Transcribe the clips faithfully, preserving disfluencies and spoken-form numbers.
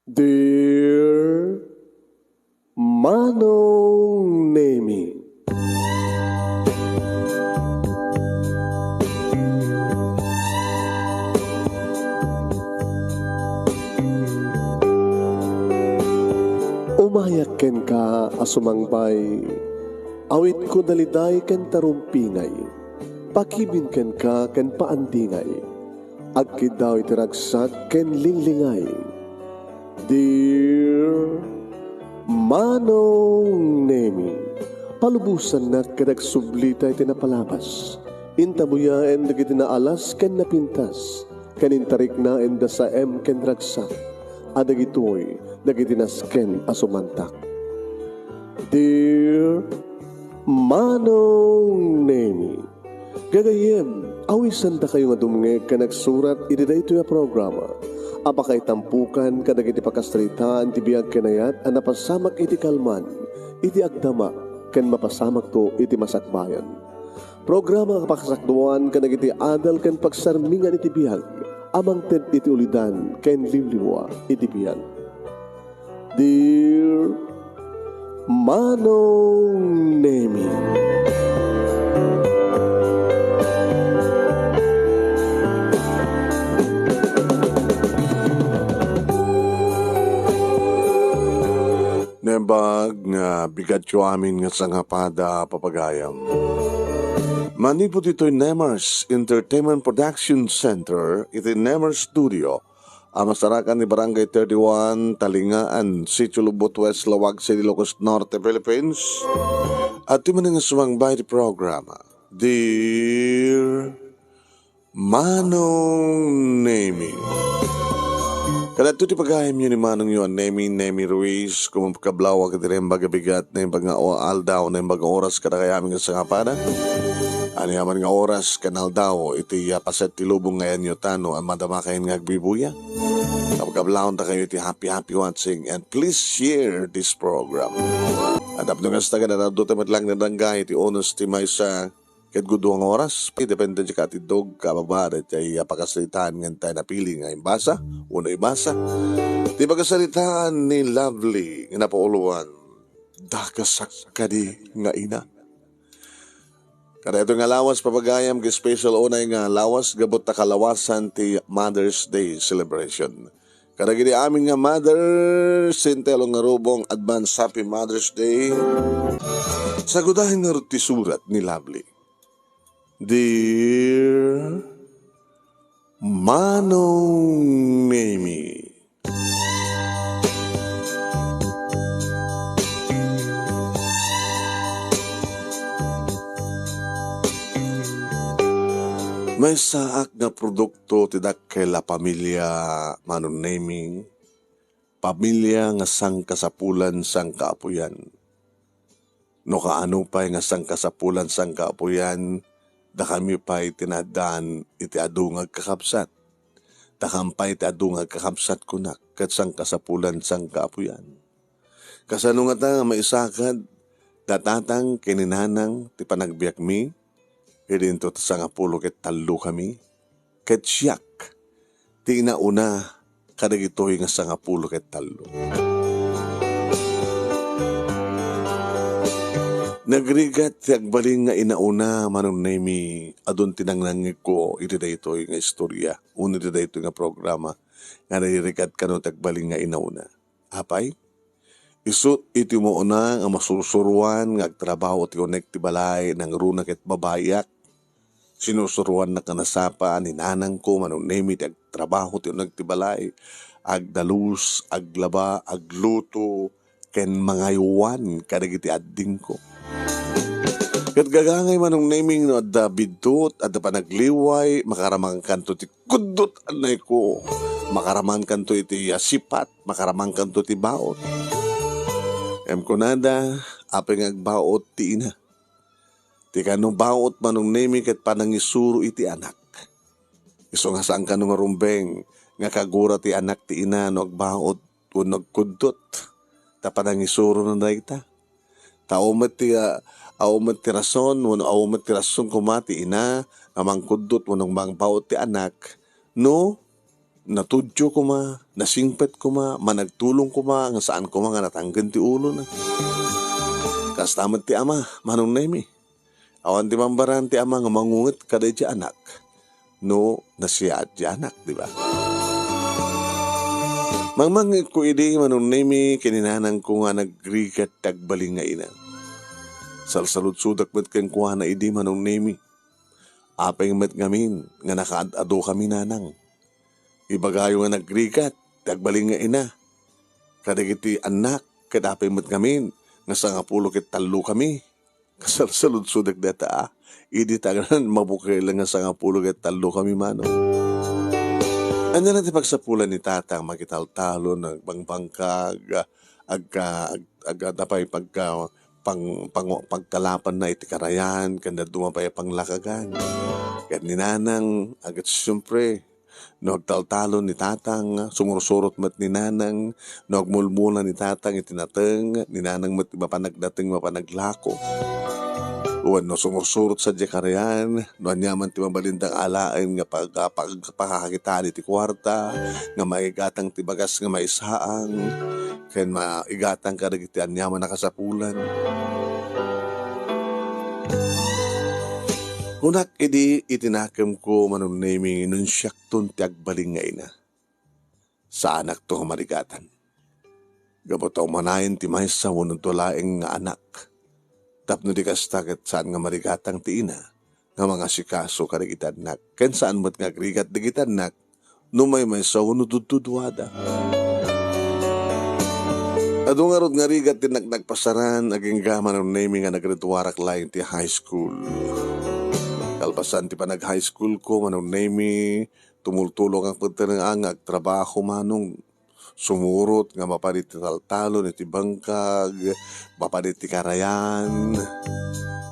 Dear Manong Nemi. Umayak kenka a sumangbay, awitko daliday ken tarumpingay, pakibin kenka ken paandingay, agkiddaw iti ragsak ken linglingay. Dear Manong Nemi, palubosannak ket agsublita iti napalabas. Intabuyaen dagiti naalas ken napintas, ken intariknaen da saem ken ragsak, a dagitoy dagiti nasken a sumantak. Dear Manong Nemi, gagayyem, awisandakayo nga dumngeg ken agsurat iti daytoy a programa a pakaitampokan kadagiti pakasaritaan ti biag ken ayat a napasamak iti kalman, iti agdama, ken mapasamakto iti masakbayan. Programa a pakasakduan kadagiti adal ken pagsarmingan iti biag a mangted iti ulidan ken liwliwa iti biag. Dear Manong Nemi. Naimbag nga bigatyo amin nga sangapada, papagayam. Manipud ditoy Nemers Entertainment Production Center iti Nemers Studio, a masarakan ni Barangay thirty-one, Talingaan, Sitio Lubot West, Laoag City, Ilocos Norte, Philippines. Adtoy manen nga sumangbay ti programa, Dear Manong Nemi. Kadagitoy ti pagayamyo ni manongyo a Nemi, Nemi Ruiz, kumakablawak iti naimbag a bigat, naimbag nga o-, aldaw, naimbag nga oras kadakayamin nga sangapada. Aniaman nga oras ken aldaw iti, ah, paset ti lubong nga ayanyo tano a madamakayon nga agbibuya. Kabkablawantakayo iti happy, happy watching and please share this program. Tapno kasta, kadadadota met lang nga dangga iti unos ti maysa ket gudua nga oras, depende ti katiddog, kababa, daytay a pakasaritaan nga intay napili nga imbasa wenno ibasa. Ti pakasaritaan ni Lovely nga napauloan, Dakasak kadi nga ina. Kadaytoy nga lawas, papagayam, nga special unay nga lawas gapu ta kalawasan ti Mother's Day celebration. Kadagiti amin nga mother, sentelo nga rubong, advance happy Mother's Day. Sagudayen ngarud ti surat ni Lovely. Dear Manong Nemi. Maysaak nga produkto ti dakkel a pamilia, Manong Nemi, pamilia nga sangkasapulan, sangkaapuyan. No kaano pay nga sangkasapulan, sangkaapuyan, dakami pay ti naaddaan iti adu nga agkakabsat. Dakam pay ti adu nga agkakabsat, kunak, ket sangkasapulan, sangkaapuyan. Kasano ngata nga maisakad da tatang ken ni nanang ti panagbiagmi? Idinto ta sangapulo ket tallo kami, ket siak ti inauna kadagitoy nga sangapulo ket tallo. Nagrigat ti agbalin nga inauna, Manong Nemi, adun ti nangnangngegko iti daytoy nga istorya, wenno iti daytoy nga programa nga nagrigat kano ti agbalin nga inauna. Apay, isu iti umuna nga masursuroan nga agtrabaho ti unek ti balay, nangruna ket babaiak. Sinusuroannak nga nasapa ni nanangko, Manong Nemi, ti agtrabaho ti unek ti balay, agdalus, aglaba, agluto, ken mangaywan kadagiti addingko. Ket gagangay, Manong Nemi, no adda biddut, adda panagliway, makaramankanto ti kuddot, anayko. Makaramankanto iti, ah, sipat, makaramankanto ti baot. Ngem kunada, apay nga agbaot ti ina? Ti kano baot, Manong Nemi, ket panangisuro iti anak. Isu nga saan kano nga rumbeng nga kagura ti anak ti ina no agbaot wenno agkuddot, ta panangisurona dayta. Ta awan met ti, ah, awan met ti rason wenno awan met ti rason koma ti ina nga mangkuddot wenno mangbaot ti anak no natudyo koma, nasingpet koma, managtulong koma, nga saan koma nga natangken ti ulona. Kasta met ti ama, Manong Nemi. Awan ti mambaran ti ama nga mangunget kada iti anak no nasiaat ti anak, di ba? Mangmangngegko idi, Manong Nemi, ken ni nanangko nga nagrigat ti agbalin nga ina. Salsaludsodek met kenkuana idi, Manong Nemi. Apay met ngamin nga nakaad-adukami, nanang. Ibagayo nga nagrigat ti agbalin nga ina kadagiti annak, ket apay met ngamin nga sangapulo ket tallokami. Kasalsaludsodek dayta, a. Idi ta agraman mabukel nga sangapulo ket tallokami, manong. Ania la ti pagsapulan ni tatang? Makitaltalon, agbangbangkag, agka-, ag-, agka-, apay pagka-, pang-, pang-, pagkalapanna iti karayan, ken dadduma pay a panglakagan. Ken ni nanang, agat siyempre, no agtaltalon ni tatang, sumursurot met ni nanang, no agmulmula ni tatang iti nateng, ni nanang met mapan agdateng, mapan aglako. Wenno sumursurot sadiay karayan, no aniaman ti mabalinda nga alaen nga pag-, pag-, pakakitaen iti kuarta, nga maigatang ti bagas nga maisaang, ken maigatang kadagiti aniaman a kasapulan. Kunak idi iti nakemko, Manong Nemi, no siakton ti agbalin nga ina. Saanakto nga marigatan. Gapu ta umanayen ti maysa wenno dua laeng nga anak. Tapno di kasta, ket saan nga marigatang ti ina nga mangasikaso kadagiti annak. Ken saan met nga agrigat dagiti annak no maymaysa wenno dudduduada. Adu ngarud nga rigat ti nagpasaran, agingga, Manong Nemi, nga naggraduarak laeng ti high school. Kalpasan ti panag-high school ko, Manong Nemi, tumultulongak met nga agtrabaho, manong. Sumurot nga mapan iti taltalon iti bangkag, mapan iti karayan.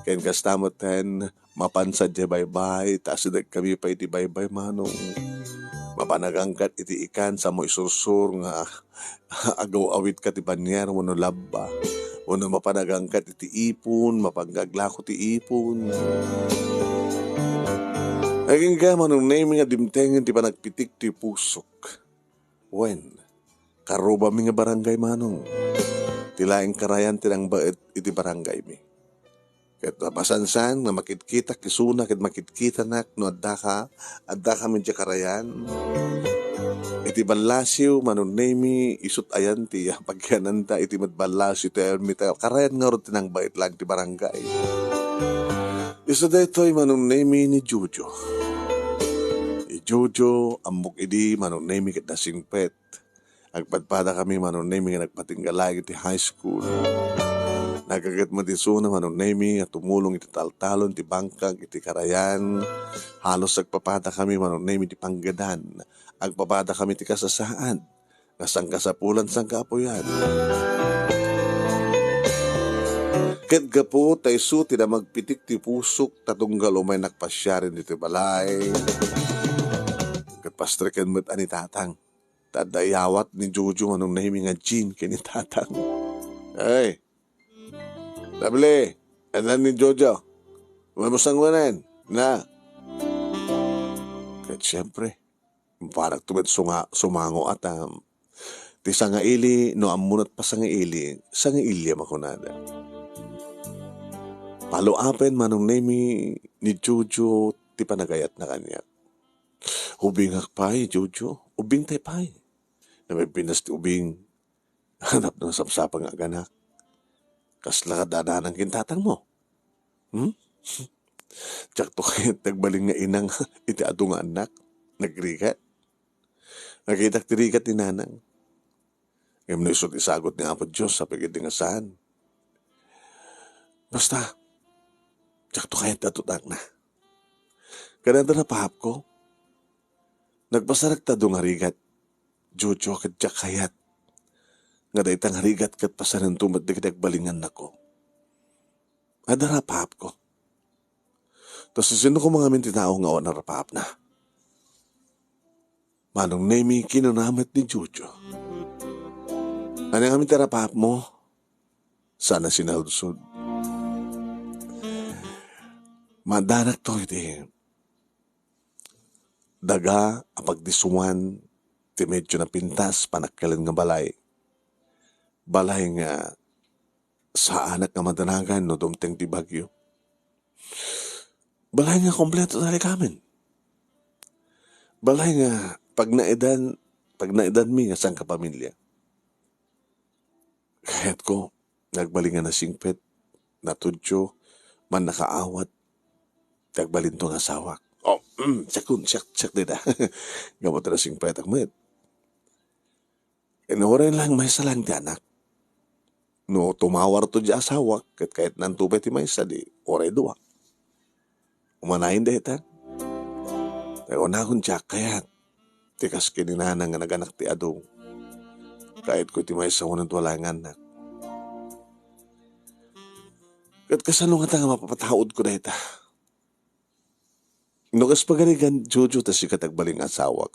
Ken kasta metten, mapan sadiay baybay, ta asidegkami pay iti baybay, manong. Mapan agangkat iti ikan, sa mo isursur nga agaw-awitka ti banier wenno labba. Wenno mapan agangkat iti ipon, mapan nga aglako ti ipon. Agingga, Manong Nemi, nga dimtengen ti panagpitik ti pusok. Wen, karrubami nga barangay, manong. Ti laeng karayan ti nangbaet iti barangaymi. Ket mapasansan nga makitkitak isuna ket makitkitanak no addaka, addakami idiay karayan. Iti ballasiw, Manong Nemi, isut' ayan ti pagyananta iti met ballasiw ti ayanmi ta karayan ngarud ti nangbaet laeng ti barangay. Isu daytoy, Manong Nemi, ni Jojo. Ni Jojo, ammok idi, Manong Nemi, ket nasingpet. Agpadpadakami, Manong Nemi, nga nagpatingga laeng iti high school. Nagaget met isuna, Manong Nemi, nga tumulong iti taltalon ti bangkag iti karayan. Halos agpapadakami, Manong Nemi, ti panggedan. Agpapadakami ti kasasaad nga sangkasapulan, sangkaapuyan. Ket gapu ta isu ti namagpitik ti pusok ta tunggal umay nakpasiaren ditoy balay. Ket pastreken met a ni tatang. Ta adda iyawat ni Jojo, Manong Nemi, nga jean ken ni tatang. Ay, Lovely, anan ni Jojo? Umay mo sanguanan, na? Ket siempre, Parakto met sunga-, sumango a ta, ti sangaili, no ammo met pasangaili, sangaili a makunada. Paluapen, Manong Nemi, ni Jojo ti panagayatna kaniak. Ubingak pay, Jojo. Ubingtay pay. Namibbinas ti ubing. Hanap na sapsapa nga aganak. Kasla ka dananang ken tatangmo? Hmm? Diakto kayat ti agbalin nga inang iti adu nga annak. Nagrigat. Nakitak ti rigat ni nanang. Ngem no isut' isagut ni Apo Dios, sapigiddi nga saan. Basta, diakto kayat ti adu nga anakna. Kada dara paapko, nagpasarek ta adu nga rigat. Jojo, ket diak kayat nga dayta nga rigat ket pasanento met dagiti agbalin nga annakko. Adda rapaapko. Ta sisino koma ngamin ti tao nga awan a rapaapna? Manong Nemi, kinuna met ni Jojo. Ania ngamin ti rapaapmo? Sana sinaludsod. Maaddanak to iti daga a pagdisuan ti medyo napintas, panakkel nga balay. Balay nga saanak nga madanagan no dumteng ti bagyo. Balay nga kompleto ti likamen. Balay nga pagnaedan, pagnaedanmi nga sangkapamilya. Kayatko, nagbalin nga nasingpet, natudyo, mannakaawat, ti agbalinto nga asawak. Oh, mm, siakon, siak, siak dayta. Gapu ta nasingpetak met. Ken uray lang maysa lang ti anak. No tumawarto ti asawak, ket kayatnanto pay ti maysa, di uray dua. Umanayen dayta. Tay unakon ti kayat. Ti kas ken ni nana nga naganak ti adu. Kayatko ti maysa wenno dua laeng nga annak. Ket kasano ngata nga mapapataudko dayta? No kas pagarigan, Jojo, ta sika ti agbalin nga asawak.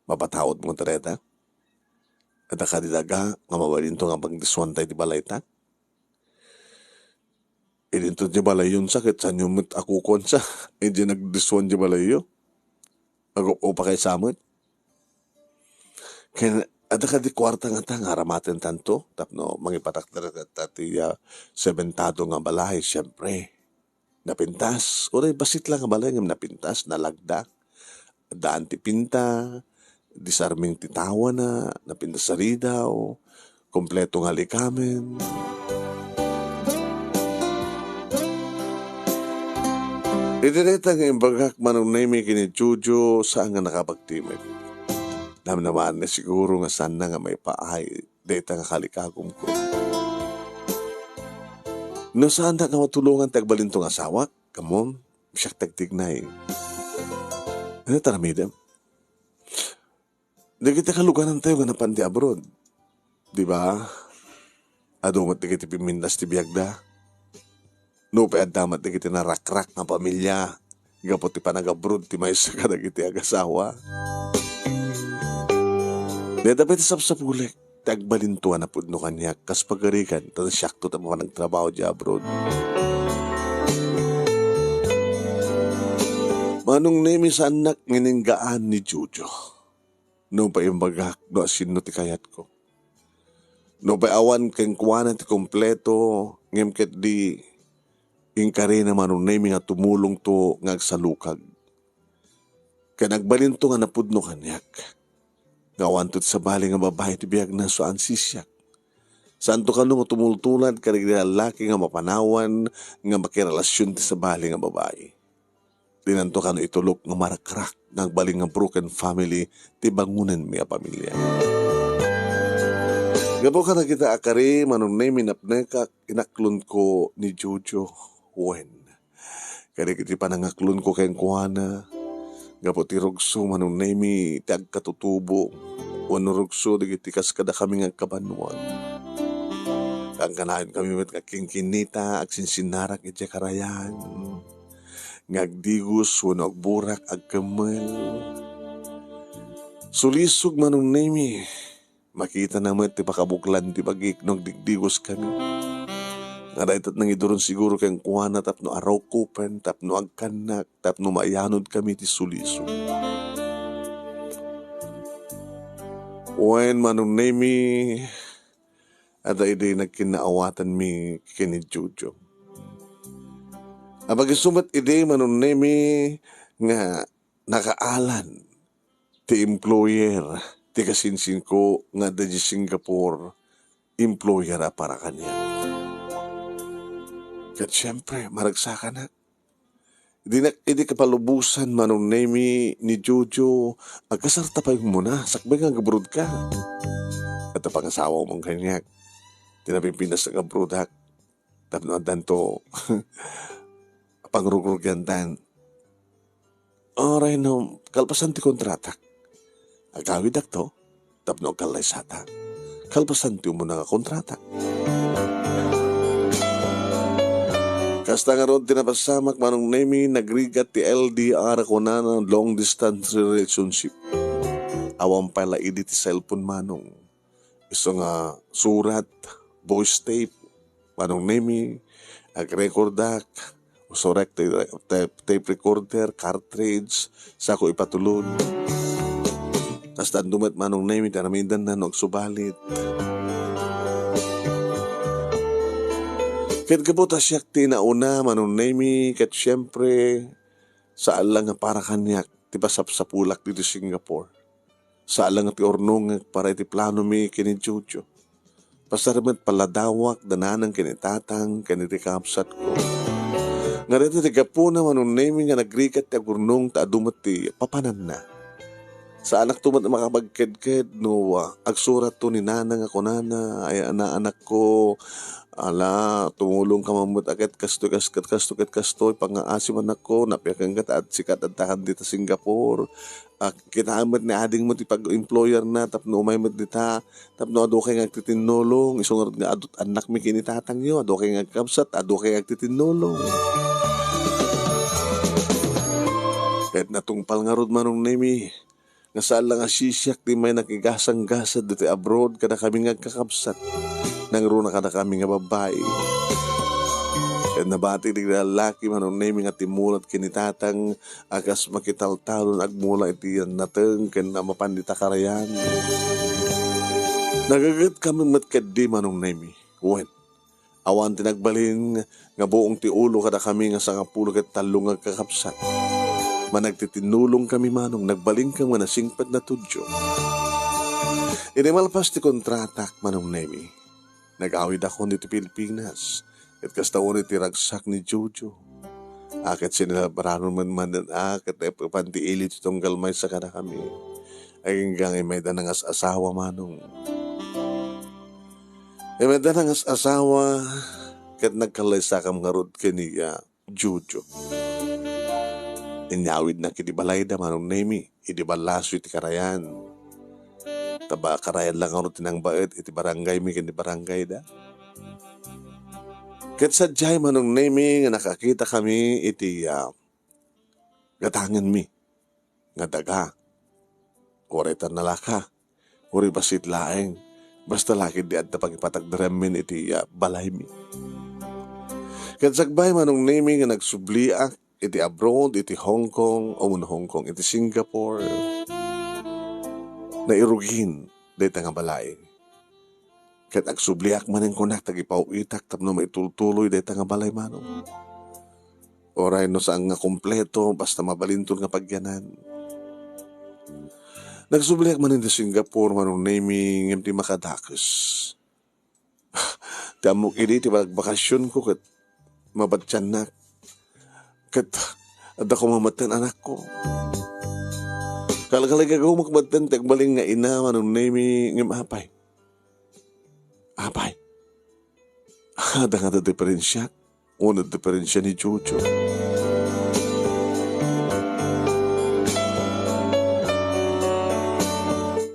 Mapataudmo ngata dayta? Adda kadi daga nga mabalinto nga pagdiswanta iti balayta? Idinto ti balayyon sa ket saanyo met a kukuan sa. Idi nagdiswan ti balayyo. Agup-upakay sa met. Ken adda kadi kuarta ngata nga aramatentanto tapno mangipatakder ta ti, ah, sementado nga balay, siempre. Napintas. Uray bassit lang nga balay ngem napintas, nalagda. Addaan ti pinta, disarming ti tawana, napintas a ridaw, kompleto nga likamen. Iti dayta nga imbagak, Manong Nemi, ken ni Jojo, saan nga nakapagtimek. Namnamaanna siguro nga saanna nga maipaay dayta nga kalikagumko. No saannak nga matulongan ti agbalinto nga asawak, ammom, siak ti agtignay. Ania ti aramidem? Dagiti kaluganantayo nga napan ti abroad, di ba? Adu met dagiti pimmintas ti biagda. Nupay adda met dagiti narakrak nga pamilia gapu ti panagabroad ti maysa kadagiti agasawa. Dayta pay ti sapsapulek, ti agbalinto a napudno kaniak kas pagarigan, ta siakto ti panagtrabaho di abroad. Manong Nemi, saannak nga ininggaan ni Jojo. Nupay imbagak no asino ti kayatko. Nupay awan kenkuana ti kompleto, ngem ketdi inkarina, Manong Nemi, nga tumulongto nga agsalukag. Ken agbalinto nga napudno kaniak. Nga awanto ti sabali nga babai ti biagna, saan sisiak. Saanto kano nga tumultulad kadagiti lallaki nga mapanawan nga makirelasion ti sabali nga babai. Dinanto kano itulok nga marakrak nga agbalin nga broken family ti bangonenmi a pamilia. Gapu kadagita a kari, Manong Nemi, napnekak, inaklonko ni Jojo. Wen, kadagiti panangaklonko kenkuana, gapu ti rugso, Manong Nemi, ti agkatutubo, wenno rugso dagiti kas kadakami nga agkabannuan. Kankanayon kami met nga kinkinita, agsinsinnarak iti karayan. Nga agdigos wenno agburak, agkemmel. Sulisog, Manong Nemi. Makitana met ti pakabuklan ti bagik no agdigdigos kami. Nga dayta ti nangiduron siguro kenkuana tapno arukopen, tapno agkannak, tapno maiyanod kami ti sulisog. Wen, Manong Nemi, adda idi nagkinnaawatanmi ken ni Jojo. Apag-isu met idi, Manong Nemi, nga nakaalan ti employer ti kasinsinko nga adda di Singapore, employer a para kaniak. Ket siempre, maragsakanak. Dinak idi kapalubosan, Manong Nemi, ni Jojo, agkasarta pay umuna, sakbay nga agabroad ka. Ket pangasawa mo kaniak, ti napipintas nga agabroadak. Tapno addanto pangrugrugiantan. Uray no, kalpasan ti kontratak. Agawidak to, tapno agkallaysata. Kalpasan ti umuna nga kontrata. Kasta ngarud ti napasamak, Manong Nemi, nagrigat ti L D R, kunana, long distance relationship. Awan pay la idi ti cellphone, Manong. Isu nga surat, voice tape, Manong Nemi, agrekordak, usurek ti tape, tape recorder, cartridge, sako ipatulod. Kasta met, Manong Nemi, ti aramidenna no agsubalit. Ket gapu ta siak ti nauna, Manong Nemi, ket siempre, saan la nga para kaniak ti pasapsapulak ditoy Singapore. Saan la nga ti urnongek para iti planomi ken ni Jojo. Pasar met paladawak da nanang ken ni tatang ken iti kakabsatko. Nga dayta ti gapuna, Manong Nemi, nga nagrigat ti agurnong ta adu met ti papananna. Saanak to met makapagkedked no, ah, agsuratto ni nanang a kunana, "Ay, ana-, anakko, ala, tumulongka man met a ket kastoy, kas-, ket kastoy, ket kastoy, pangngaasim, anakko, napiakenka ta ad-, sika ti addakan dita Singapore. Ah, kitaem met ni adingmo ti pag-employer na tapno umay met dita, tapno adu kay nga agtitinnulong, isu ngarud nga adu ti annakmi ken ni tatangyo, adu kay nga agkabsat, adu kay nga agtitinnulong." Ket natungpal ngarud, Manong Nemi, nga saan la nga sisiak ti may nakigasanggased ditoy abroad kadakami nga agkakabsat, nangruna kadakami nga babbai. Ket nabati ti lallaki, Manong Nemi, nga timmulat ken ni tatang a kas makitaltalon agmula iti nateng ken a mapan dita karayan. Nagagetkami met ketdi, Manong Nemi. Wen, awan ti nagbalin nga buong ti ulo kadakami nga sangapulo ket tallo nga agkakabsat. Managtitinnulongkami, Manong, nagbalinkami nga nasingpet natudyo. Idi malpas ti kontratak, Manong Nemi, nagawidakon ditoy Pilipinas, ket kasta unay ti ragsak ni Jojo. A ket sinelebranon met manen a ket naipapan ti ili ti tunggal maysa kadakami. Agingga nga imayda nangas-asawa, Manong. Imayda nangas-asawa ket nagkallaysakam ngarud ken ni, ah, Jojo. Inyawidnak iti balayda, Manong Nemi, idi ballaso iti karayan. Ta ba, karayan la ngarud ti nangbaet iti barangaymi ken ni barangayda. Ket sadiay, Manong Nemi, nga nakakitakami iti, ah, gatangenmi nga daga. Uray tan nalaka, uray bassit laeng, basta la ketdi adda pangipatagderammin iti, ah, balaymi. Ket sakbay, Manong Nemi, nga nagsubliak iti abroad, iti Hong Kong, umuna Hong Kong, iti Singapore, nairugin dayta nga balay. Ket agsubliak manen kunak ta agipaw-itak tapno maitultuloy dayta nga balay, Manong. Uray no saan nga kompleto, basta mabalinton nga pagyanan. Nagsubliak manen ti Singapore, Manong Nemi, ngem ti makadakes, ti ammok idi ti panagvakasionko ket mabatiannak. Ket adda koma metten anakko. Kalkalagagamek metten ti agbalin nga ina, Manong Nemi, ngem apay? Apay? Adda nga adda diferensiak? Wenno diferensia ni Jojo?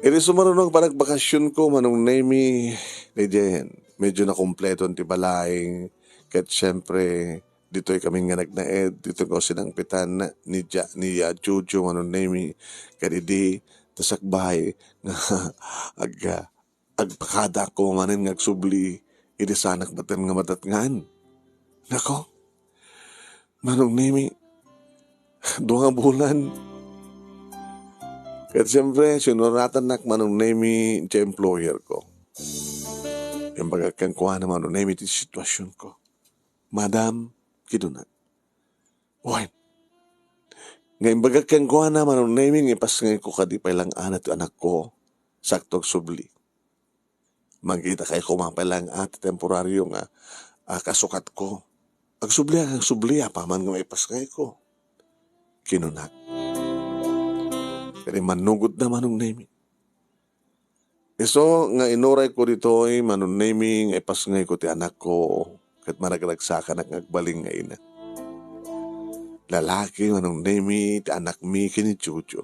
Iti sumaruno nga panagvakasionko, Manong Nemi, daydiayen, medyo nakompleton ti balay, ket siempre, ditoy kami nga nagnaed, ditoy ko sinangpitan ni Ja-, ni, ah, Jojo, Manong Nemi, ket idi, ta sakbay nga ag-, agpakadaak koma manen nga agsubli, idi saanak metten nga madatngan. Nako, Manong Nemi, dua nga bulan. Ket siempre, sinuratannak, Manong Nemi, ti employer ko. Imbagak kenkuana, Manong Nemi, ti situasionko. "Madam," kinuna. Wen. Nga imbagak kenkuana, Manong Nemi, nga ipasngayko kadi pay lang ana ti anakko, sakto agsubli. Mangkitakay koma pay lang a ti temporario nga, a, kasukatko. Agsubli, agsubli, apaman nga maipasngayko, kinunak. Ket immannugotda, Manong Nemi. Isu nga inurayko ditoy, Manong Nemi, nga ipasngayko ti anakko, ket maragragsakanak nga agbalin nga ina. Lalaki, Manong Nemi, ti anakmi ken ni Jojo.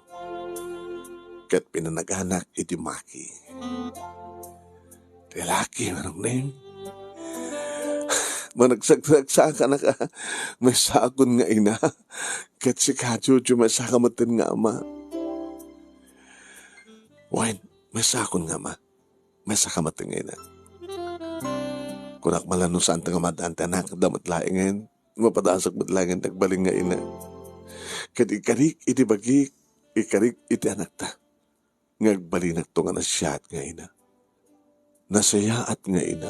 Ket pinanaganak iti Maki. Lalaki, Manong Nemi. Managsagragsakanak a maysakon nga ina. Ket sika, Jojo, maysaka metten nga ama. Wen, maysakon nga ama. Maysaka metten nga ina. Kunak man la no saanta nga maad-an ti anakda met laengen, mapadasak met laengen ti agbalin nga ina. Ket ikarik iti bagik, ikarik iti anakta. nga agbalinakto nga nasayaat nga ina. Nasayaat nga ina.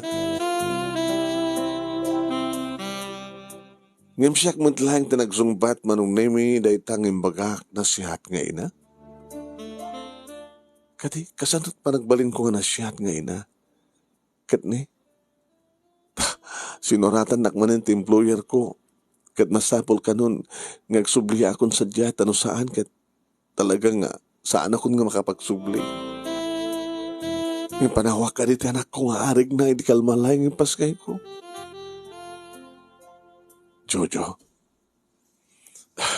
Ngem siak met laeng ti nagsungbat, Manong Nemi, dayta nga imbagak, nasayaat nga ina. Kadi, kasano't panagbalinko nga nasayaat nga ina? Ket ni, sinuratannak manen ti employer ko. Ket masapul kanon nga agsubliakon sadiay, ta no saan ket talaga nga saanakon nga makapagsubli. Ngem panawak kadi ti anakko nga arigna idi kalma laeng nga ipaskayko. Jojo,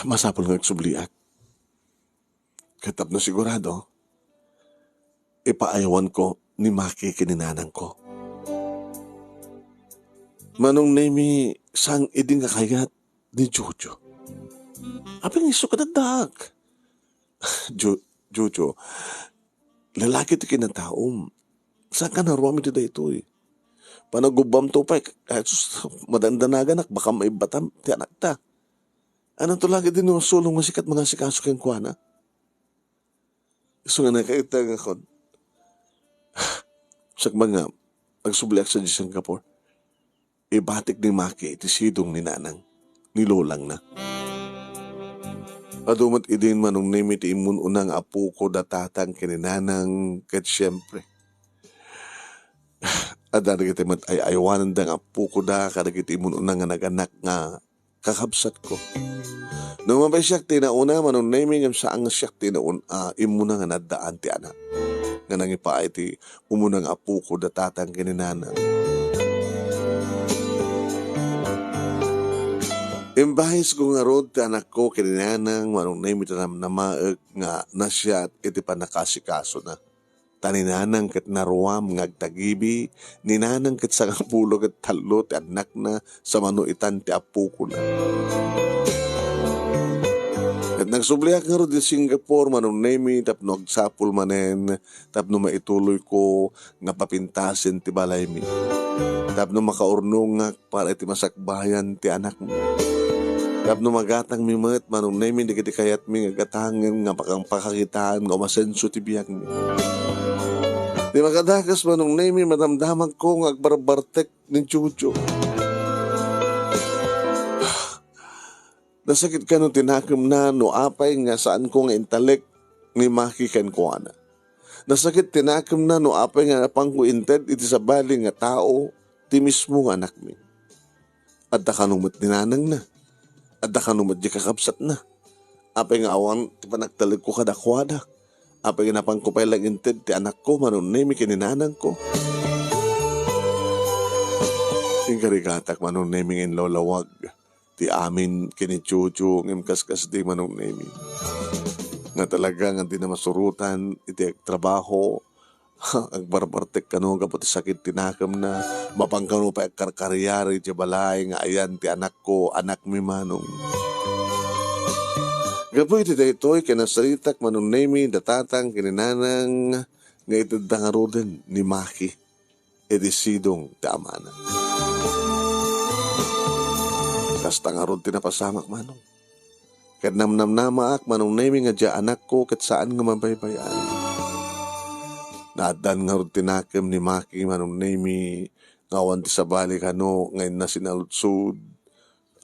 masapul nga agsubliak. Ket tapno sigurado, ipaaywanko ni Maki ken ni nanangko. Manong Nemi, saan idi nga kayat ni Jojo? Apay nga isu kadaddaak? Jo-, Jojo, lalaki ti kinataom. Saanka naruam iti daytoy? Panagubbamto pay, ay, sus, madandanaganak, baka maibbatam ti anakta. Ano to lagi din yung sulong nga sikat mga sikaso kenkuana? Isu nga nakaitangan kon. Sakbay nga, agsubliak sadiay Singapore. Ibatik ni Maki iti sidong ni nanang, ni lolangna. Adu met idin, Manong Nemi, ti immun-una nga apoko da tatang ken ni nanang, ket siempre, adda dagiti met ay-aywananda nga apoko da kadagiti immun-una nga naganak nga kakabsatko. No mabay siak ti nauna, Manong Nemi, ngem saan nga siak ti naun-, a, immuna nga naddaan ti anak nga nangipaay ti umuna nga apoko da tatang ken ni nanang. Imbahisko ngarud ti anakko ken ni nanang, Manong Nemi, ti namnamaek nga nasiat iti pannakasikasona. Ta ni nanang ket naruam nga agtagibi, ni nanang ket sangapulo ket tallo ti annakna sa mano itan ti apokona. Ket nagsubliak ngarud iti Singapore, Manong Nemi, tapno agsapul manen, tapno maituloyko nga papintasen ti balaymi. Tapno makaurnongak para iti masakbayan ti anakmi. Tapno magatangmi met, Manong Nemi, dagiti kayatmi nga gatangen nga pakang pakakitaan nga umasenso ti biagmi. Ti makadakes, Manong Nemi, madamdamagko nga agbarbartek ni Jojo. Nasakit kano ti nakemna no apay nga saanko nga intalek ni Maki kenkuana. Nasakit ti nakemna no apay nga napanko inted iti sabali nga tao ti mismo nga anakmi. Adda kano met ni nanangna. Adda kano met di kakabsatna. Apay nga awan ti panagtalekko kadakuada. Apay nga napanko pay lang inted ti anakko, Manong Nemi, ken ni nanangko. Inkarigatak, Manong Nemi, nga inlawlawag ti amin ken ni Jojo, ngem kaskasdi, Manong Nemi, nga talaga nga dina masurotan iti agtrabaho. Agbarbartek kano gapu ti sakit ti nakemna, mapan kano pay agkarkariari iti balay nga ayan ti anakko, anakmi, Manong. Gapu iti daytoy, kinasaritak, Manong Nemi, da tatang ken ni nanang nga itedda ngaruden ni Maki iti sidong ti amana. Kasta ngarud ti napasamak, Manong. Ket namnamnamaak, Manong Nemi, nga diay anakko ket saan nga mabaybay-an. Naaddan ngarud ti nakem ni Maki, Manong Nemi, nga awan ti sabali kano nga inna sinaludsod.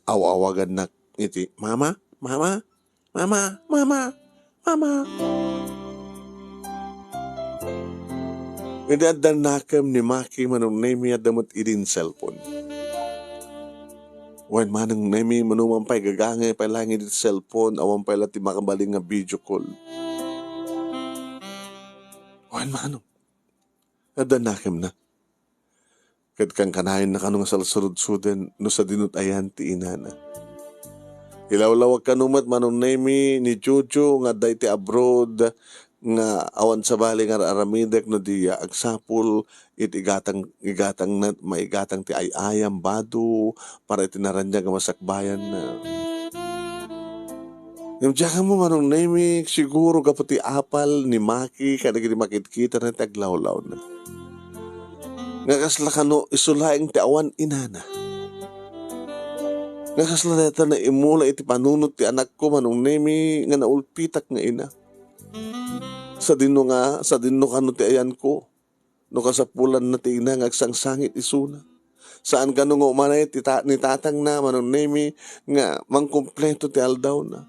Aw-awagannak iti, "Mama, mama, mama, mama, mama." Idi addan nakem ni Maki, Manong Nemi, adda met idin cellphone. Wen, Manong Nemi, manuman pay gagangay pay laeng iti cellphone, awan pay la ti makabalin nga video call. Wen, Manong, addan nakemna. Ket kankanayon na kano nga salsaludsuden no sadinot ayan ti inana. Ilawlawag kano met, Manong Nemi, ni Jojo nga adda iti abroad nga awan sabali nga ar-aramidek no diya agsapul iti igatang, igatang na, maigatang ti ay-ayam bado para iti naraniag nga masakbayanna. Ngem diak ammo, Manong Nemi, siguro gapu ti apal ni Maki kadagiti makitkitana ti aglawlawna. Nga kasla kano isu laeng ti awan inana. Nga kasla dayta naimula iti panunot ti anakko, Manong Nemi, nga naulpitak nga ina. Sadino nga, sadino kano ti ayanko? No kasapulanna ti ina nga agsangsangit isuna. Saan kano nga umanay ti ta-, ni tatangna, Manong Nemi, nga mangkumpleto ti aldawna.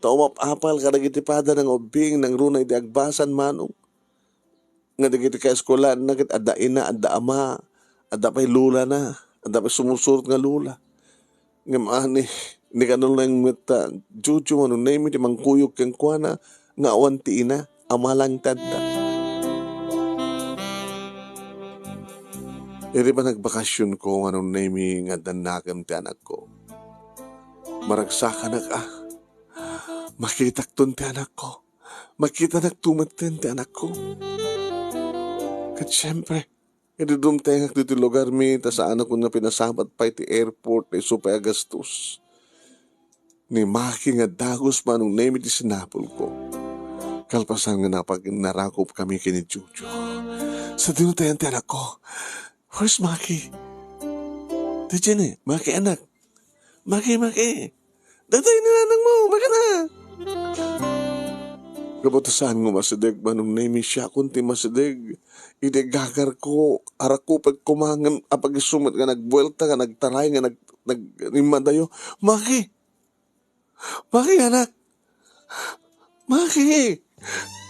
Ta umap-apal kadagiti padana nga ubbing nangruna iti agbasan, Manong. Nga dagiti kaeskuelanna ket adda ina, adda ama, adda pay lolana, adda pay sumusurot nga lola. Ngem ani, ni kano laeng met, ah, Jojo, Manong Nemi, ti mangkuyog kenkuana nga awan ti ina, ama lang ti adda. Iti panagbakasionko, Manong Nemi, nga addan nakem ti anakko, maragsakanak a makitakton ti anakko. Makitanakto metten ti anakko. Ket siempre, idi dumtengak ditoy lugarmi, ta saanakon nga pinasabat pay ti airport, ta isu pay a gastos. Ni Maki nga dagus, Manong Nemi, ti sinapulko. Kalpasan nga napag-, narakop kami ken ni Jojo. Sadino ti ayan ti anakko? Where's Maki? Di Jenny, Maki anak. Maki, Maki. Daytoy ni nanangmo, Maki na. Gapu ta saan nga masideg, Manong Nemi, siakon ti masideg. Idi gagarko, arakupek koma ngem apag-isu met nga nagbuelta, nga nagtaray, nga nag-, nag-, nimmadayo. Maki! Maki, anak! Maki!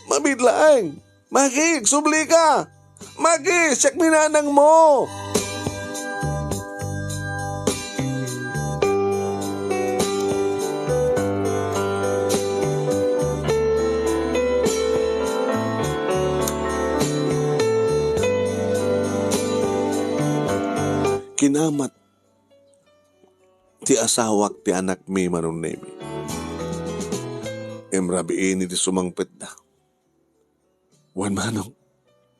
Mabiit laeng! Maki, agsublika! Maki, siak ni nanangmo! Kinamat ti asawak ti anakmi, Manong Nemi. Ngem rabiin iti sumangpetda. Wen, Manong,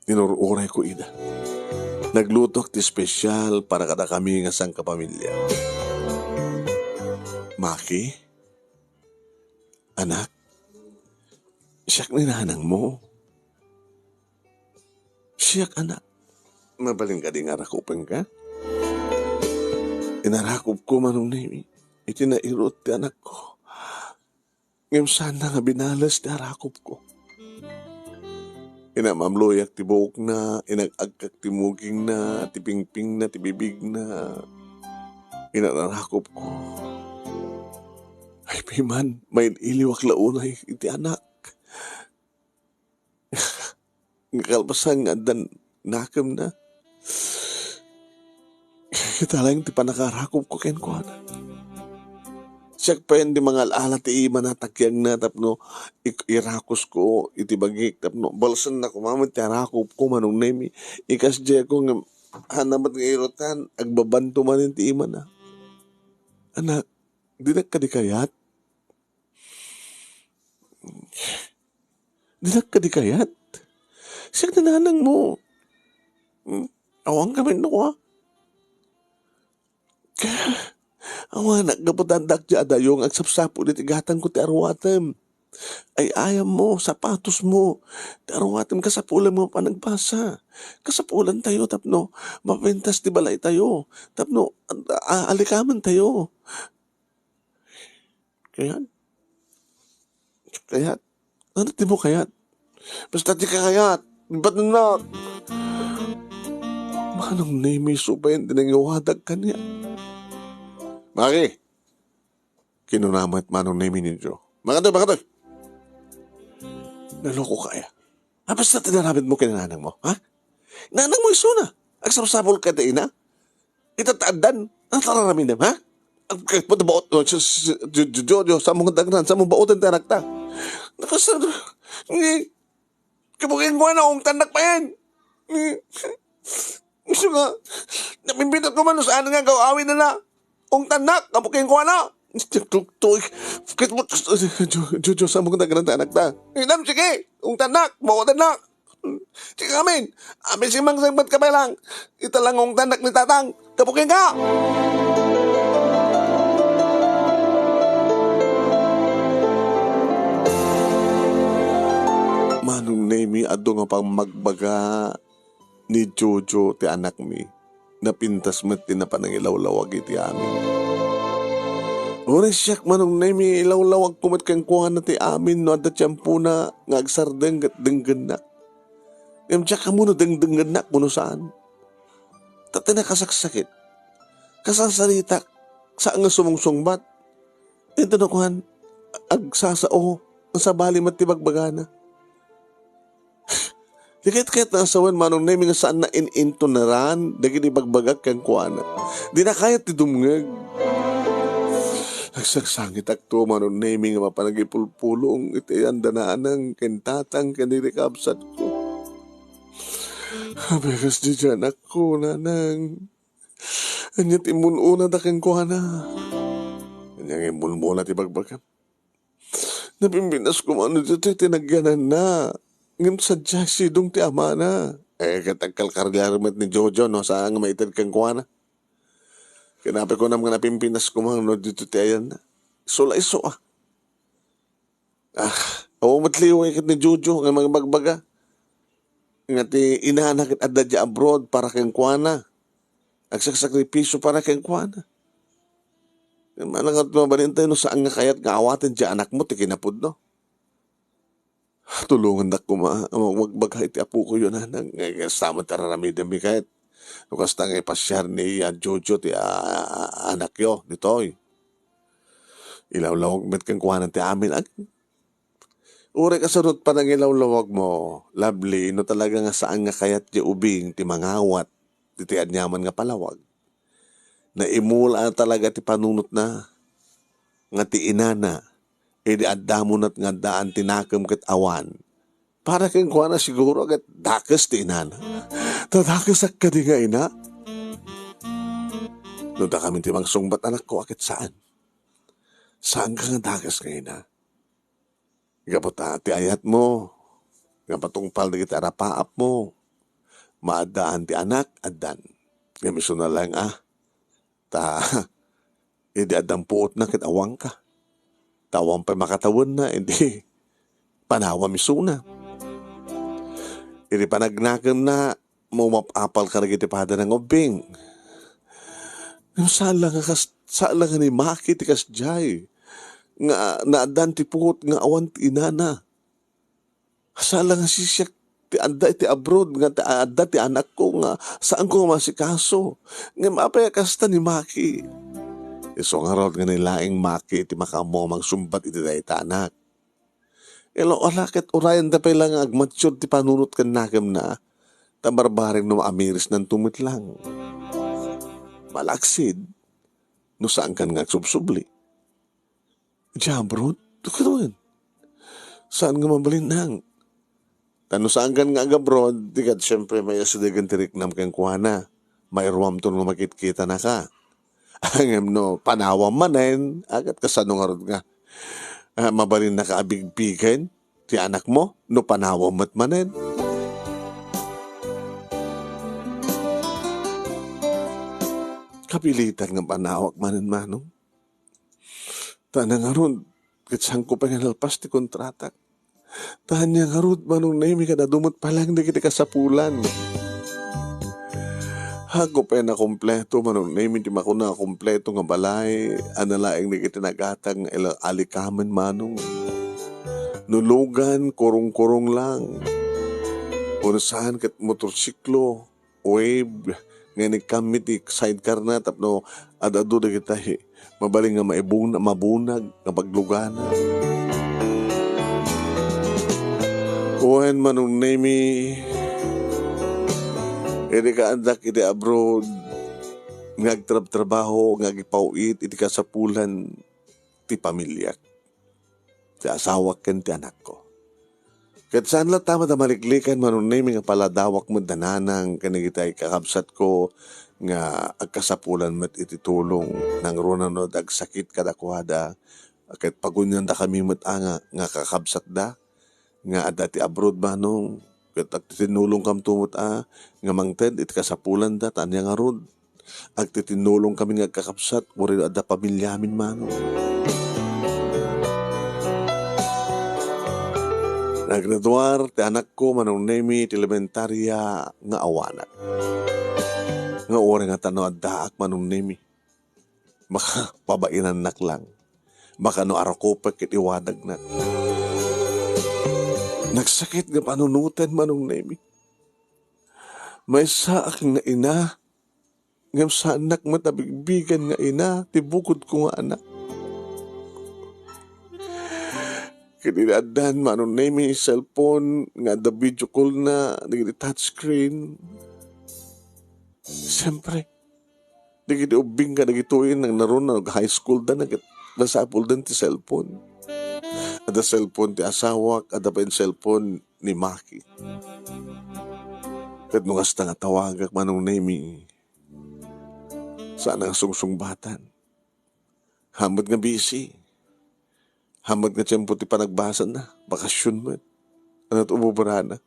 inur-urayko ida. Naglutoak ti espesyal para kadakami nga sangkapamilya. Maki, anak, siak ni nanangmo. Siak, anak. Mabalin kadi nga arakupenka? Inarakupko, Manong Nemi, iti nairut ti anakko. Ngem saanna nga binales ti arakupko. Inamamloyak ti buokna, inag-agkak ti mugingna, ti pingpingna, ti bibigna. Inarakupko. Ay, piman, main-iliwak la unay iti anak. Nga kalpasan nga addan nakemna, kita laeng ti pannakarakupko kenkuana. Siak pay ti mangal-ala ti imana, takiagna tapno ik-, irakusko iti bagik, tapno balsenna koma met ti arakupko, Manong Nemi. Ikasdiayko ngem haanna met nga irutan, agbabanto manen ti imana. Anak, dinak kadi kayat? Dinak kadi kayat? Siak ni nanangmo. Hmm? Awan kami no, ah? Awan, gapu ta addak ti adayo nga agsapsapul iti gatangko ti aruatem. Ay-ayammo, sapatosmo, ti aruatem, kasapulanmo panagbasa. Kasapulantayo tapno mapintas ti balaytayo, tapno, a-, a-, alikamentayo. Kayat? Kayat? Ano ti mo kayat? Basta ti kakayat, ibatennak. Manong Nemi, supay ti nangiwadag kaniak. Maki! Kinuna met Manong Nemi ni Jo. Makatoy, makatoy! Naloko ka aya. Apay sa ti naramidmo ken nanangmo, ha? Nanangmo isuna. Agsapsapul ka ti ina. Ita ta addan. Ano ta raramidem, ha? Ag-, ag-, baot, oh, si, si, si, Jo-, Jo-, Jojo, saan mo nga dagnan? Saan mo baoten ti anakta? Nakasar-, ni, kabuking ko na, ungtannak pa yan. Ni, gusto nga, napimpitan ko man, saan nga gaw-, awin na na. Ungtannak, kabuking ko na. Tuktok. Jo-, Jo-, Jojo, saan mo nga dagnan ti anakta? Inam, sige, ungtannak, baotennak. Ti amin, amin si Mang Sangbat ka pa lang. Ita lang ungtannak ni Tatang. Kabuking ka! Manong Nemi, adu nga pammagbaga ni Jojo ti anakmi. Napintas met ti napanangilawlawag iti amin. Uray siak, Manong Nemi, ilawlawagko met kenkuana ti amin no adda tiempona nga agsardeng ket denggennak. Ngem diak ammo no dengdengennak wenno saan. Ta ti nakasaksakit, kasasaritak, saan nga sumungsungbat. Inton nakuan, agsasao, nga sabali met ti bagbagana. Di ket, ket nasawen, Manong Nemi, nga saan na in-intonaran dagiti bagbagak kenkuana. Di na kayat ti dumngeg. Nagsagsangitakto, Manong Nemi, nga mapan agipulpulong iti ayan da nanang ken tatang ken dagiti kabsatko. Abegas diay anakko, nanang. Ania ti immun-unada kenkuana? Ania nga immun-una ti bagbagam? Napimpintas koma no ditoy ti nagyananna. Ngem sadiay sidong ti amana. Eh, ket agkalkarriar met ni Jojo no saan nga maited kenkuana. Ket apay kunam nga napimpintas koma no ditoy ti ayanna. Isu la isu, ah. Ah, awan met liway ket ni Jojo nga mangibagbaga nga ti inana ket adda diay abroad para kenkuana. Agsaksakripisio para kenkuana. Manangat mabalin tayo no saan nga kayat nga awaten diay anakmo ti kinapudno. Tulongandak koma a mangibagbaga iti apokoyo, nanang, nga kasta met ti ar-aramidenmi ket no kasta nga ipasiar ni, ah, Jojo ti, ah, anakyo ditoy. Ilawlawag met kenkuana ti amin. Ag-, uray kasano ti panangilawlawagmo, Lovely, no talaga nga saan nga kayat diay ubing ti mangawat ditoy aniaman nga palawag. Naimula talaga ti panunotna nga ti inana, idi adda met nga addaan ti nakem ket awan. Para kenkuana siguro ket dakes ti inana. Ta dakesak kadi nga ina? No dakami ti mangsungbat, anakko, a ket saan. Saanka nga dakes nga ina. Gapu ta ti ayatmo nga patungpal dagiti arapaapmo, maaddaan ti anak, addan. Ngem isuna laeng a, ta idi addan puotna ket awanka. Ta awan pay makatawenna, idi panawam isuna. Idi panagnakemna, maumap-apal kadagiti padana nga ubbing. Ngem saan la nga kas-, saan la nga ni Maki ti kasdiay, nga naaddan ti puot nga awan ti inana. Saan la nga sisiak ti adda iti abroad nga ti, adda ti anakko nga saanko nga masikaso. Ngem apay a kasta ni Maki? Isu ngarud nga ni laeng Maki ti makaammo a mangsungbat iti dayta anak. Ilo ala ket urayenda pay la nga agmature ti panunot ken nakemna, ta barbareng no maamirisnanto met lang. Malaksid, no saankan nga agsubsubli. Diay abroad? Kitaen. Saan nga mabalin, nang? Ta no saankan nga agabroad, di ket siempre, maisidegen ti riknam kenkuana. Mairuamto no makitkitanaka. Ngem no panawam manen, a ket kasano ngarud nga, ah, mabalinnaka a bigbigen ti anakmo no panawam met manen? Kapilitan nga panawak manen, manong. Ta ania ngarud, ket saanko pay nga nalpas ti kontratak. Ta ania ngarud, Manong Nemi, ket adu met pay laeng dagiti kasapulan. Haanko pay nakompleto, Manong Nemi, ti makuna a kompleto nga balay, a nalaeng dagiti nagatang nga ila-, alikamen, manong. No lugan, kurong-kurong lang. Wenno saan ket motorsiklo, Wave nga inikkammi ti sidecar na tapno ad-adu dagitay mabalin nga maibun-, mabunag nga paglugana. Wen, Manong Nemi, idi kaaddak iti abroad nga agtrabtrabaho nga agipaw-it iti kasapulan ti pamiliak, ti asawak ken ti anakko. Ket saan latta met a maliklikan, Manong Nemi, nga paladawak met da nanang ken dagitay kakabsatko nga agkasapulan met iti tulong nangruna no agsakit kadakuada. Ket paguniandakami met a nga, nga kakabsatda nga adda ti abroad, manong. Ket agtitinnulongkamto met a nga mangted iti kasapulanda, ta ania ngarud, agtitinnulongkami nga agkakabsat, uray no adda pamiliamin, manong. Naggraduar ti anakko, Manong Nemi, ti elementaria nga awanak. Nga uray ngata no addaak, Manong Nemi, Baka pabainannak lang. Baka no arukopek ket iwadagnak. Nagsakit nga panunoten, Manong Nemi. Maysaak nga ina, ngem saannak met a bigbigen nga ina ti bukodko nga anak. Ket idi addan, Manong Nemi, cellphone nga adda video call na, dagiti touchscreen. Siyempre, dagiti ubbing kadagitoy, nagnaron, nag-high school da, nag-, masapuldan ti cellphone. Adda cellphone ti asawak, adda pay cellphone ni Maki. Ket no kasta nga tawagak, Manong Nemi, saan nga sungsungbatan. Hammet nga busy. Hammet nga tiempo ti panagbasana, bakasyon met. Ania ti ububrana?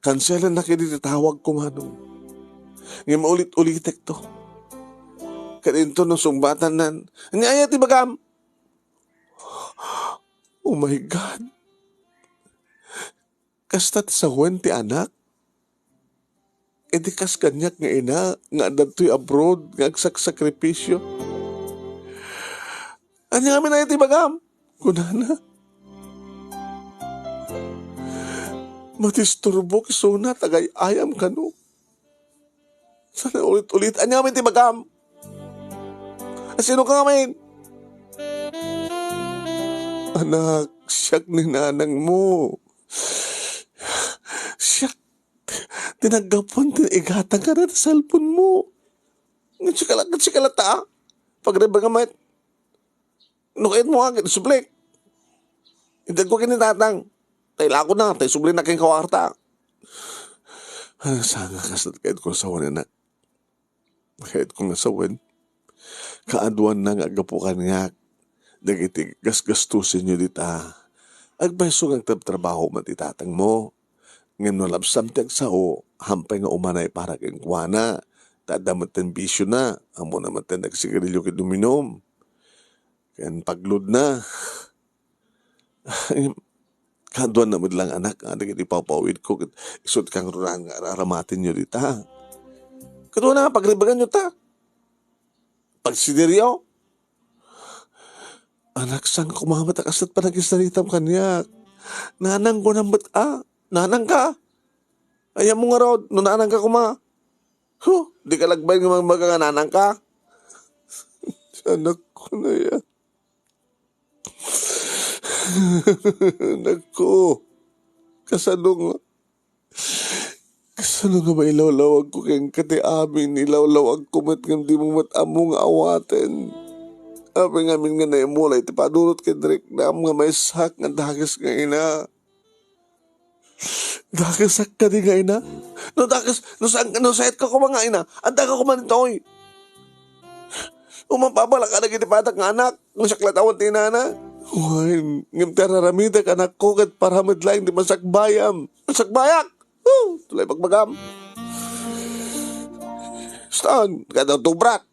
Kanselannak idi ti tawagko, Manong. Ngem ulit-ulitekto. Ket inton no sungbatannan, "Ania aya ti bagam?" Oh my God. Kasta ti sawen ti anak? Idi kas kaniak nga ina nga adda ditoy abroad nga agsaksakripisyo. "Ania ngamin aya ti bagam?" kunana. Madisturbok isuna, tagay-ayam kano. Sana ulit-ulit, "Ania ngamin ti bagam? Asino ka ngamin?" "Anak, siak ni nanang mo. Siak ti naggapuan ti naigatang ka na ti cellphone mo. Ngan sikala, ngan sikala ta, pagriba nga met. No kayat mo nga, sublik. Itedko ken ni tatang. Ta ilako na, ta isubli na ken kawarta." Ano sa nga kasat kayat ko sawen, anak? Kayat ko nga sawen. Kaaduan na nga aggapu kaniak dagiti gasgastusenyo dita. Agpayso nga agtrabtrabaho met ti tatang mo. Ngem no labsam ti agsao, hampay nga umanay para kenkuana. Ta adda met ten bisiona, ammona met ten nagsigarilio ken uminum. Ken pagludna. Kaaduan na met lang, anak, a, dagiti pawpawidko ket isu ti kangrunaan nga ar-aramatenyo dita. Kaaduan na nga pagribaganyo ta. Pagsideryo. Anak, saan koma met a kasla ti panagsaritam kaniak? Nanang ko na met a. Nanang ka? Ay, ammo ngarud, no nanang ka koma. Huh, di ka lagbay nga magbaga nga nanang ka? Anak ko na yan. Anak ko, kasano nga, kasano nga mailawlawag ko kenka ti amin? Ilawlawag ko met ngem di mo met ammo nga awaten. Apay ngamin nga naimula iti padurot ken riknam nga maysak nga dakes nga ina. Dakesak kadi nga ina? No dakes, no saan, no saet ka koma nga ina, adda ka koma ditoy. Umapabalak ka dagiti padak nga anak, no siak latta ti inana. Wen, ngem ti ar-aramidek, anakko, ket para met laeng ti masakbayam. Masakbayak! Huh, tulay pagbagam. Saan? Kada tubrat.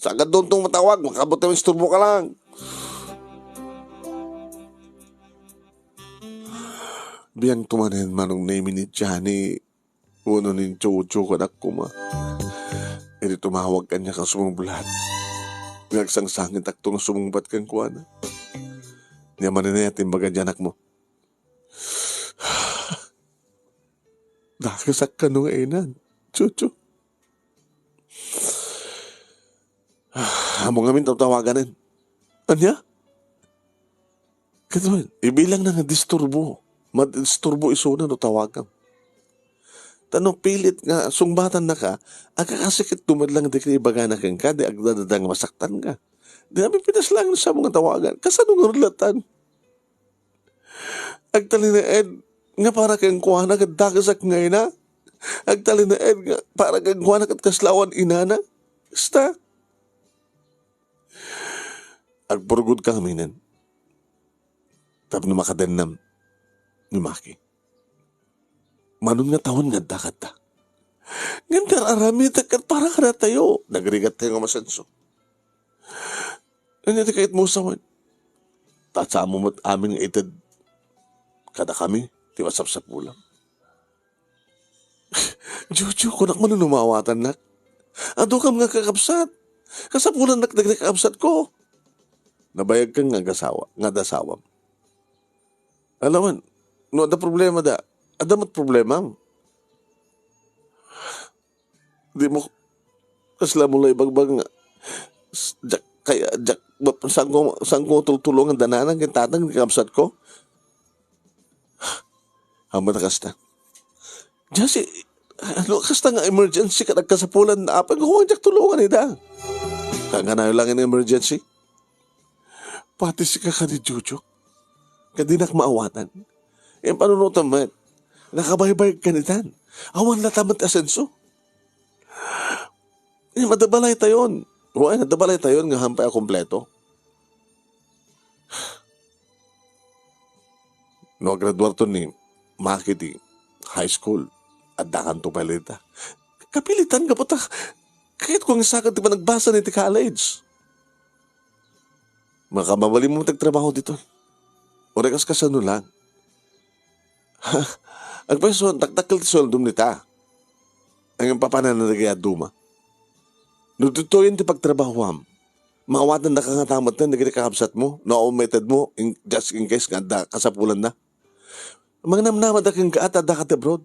Saan ka duntong matawag, makabuti isturbo ka lang. Biangto manen, Manong Nemi, ni Johnny, wenno ni Jojo, kanak koma. Idi tumawag kaniak a sumublat, nga agsangsangitakto nga sumungbat kenkuana. Nia manen aya ti imbaga ti anakmo? Dakesak kano nga ina, Jojo. Ammo ngamin tawtawaganen. Ania? Ket wen, ibilangna nga disturbo. Madisturbo isuna no tawagam. Ta no pilit nga sungbatannaka, agkakasikitto met lang dagiti ibagana kenka, di agdadada nga masaktanka. Di amin pinaslangen sa mga tawagan. Kasano nga rulatan? Agtalinaed nga para kenkuana ket dakesak nga ina. Agtalinaed nga para kenkuana ket kasla awan inana. Kasta, agpurgod ka ngaminen tapno makadennam ni Maki. Manon nga tawen nga adda kanta. Ngem ti ar-aramitek ket para kadatayo. Nagrigattayo nga masenso. Ania ti kayatmo sawen? Ta saanmo met amin nga ited kadakami ti masapsapulam. Jojo, kunak man no maawatannak. Adukam nga kakabsat. Kasapulannak dagiti kakabsatko. Nabayagkan nga agasawa, nga adda asawam. Alamon, no adda problemada, adda met problemam. Dimo kasla mo la ibagbag nga, s-, diak, kaya, diak, ba, saanko, saanko tultulongan da nanang ken tatang ti kakabsatko? Ammom ta kasta. Jesse, no kasta nga emergency ket agkasapulan, apay nga diak tulongan ida. Kangkanayon lang nga emergency. Pati sika kadi, Jojo. Kadi nak maawatan. Iti panunotam met, nakabaybayag kanitan. Awan latta met asenso. Iti adda balaytayon. Wen, adda balaytayon nga hampay a kompleto. No agraduarto ni Maki ti high school, addakanto pay latta. Kapilitan gapu ta kayatko nga isagad ti panagbasa iti college. Makamabalinmo ti agtrabaho ditoy. Uray kas kasano lang. Agpayso, dakdakkel ti sueldom dita. Ngem papananna dagiti dadduma. No ditoyen ti pagtrabahoam, maawatandaka ngata metten dagiti kakabsatmo, no awan maitedmo, in, just in case nga adda kasapulanna. Mangnamnamada kenka ta addaka ti abroad.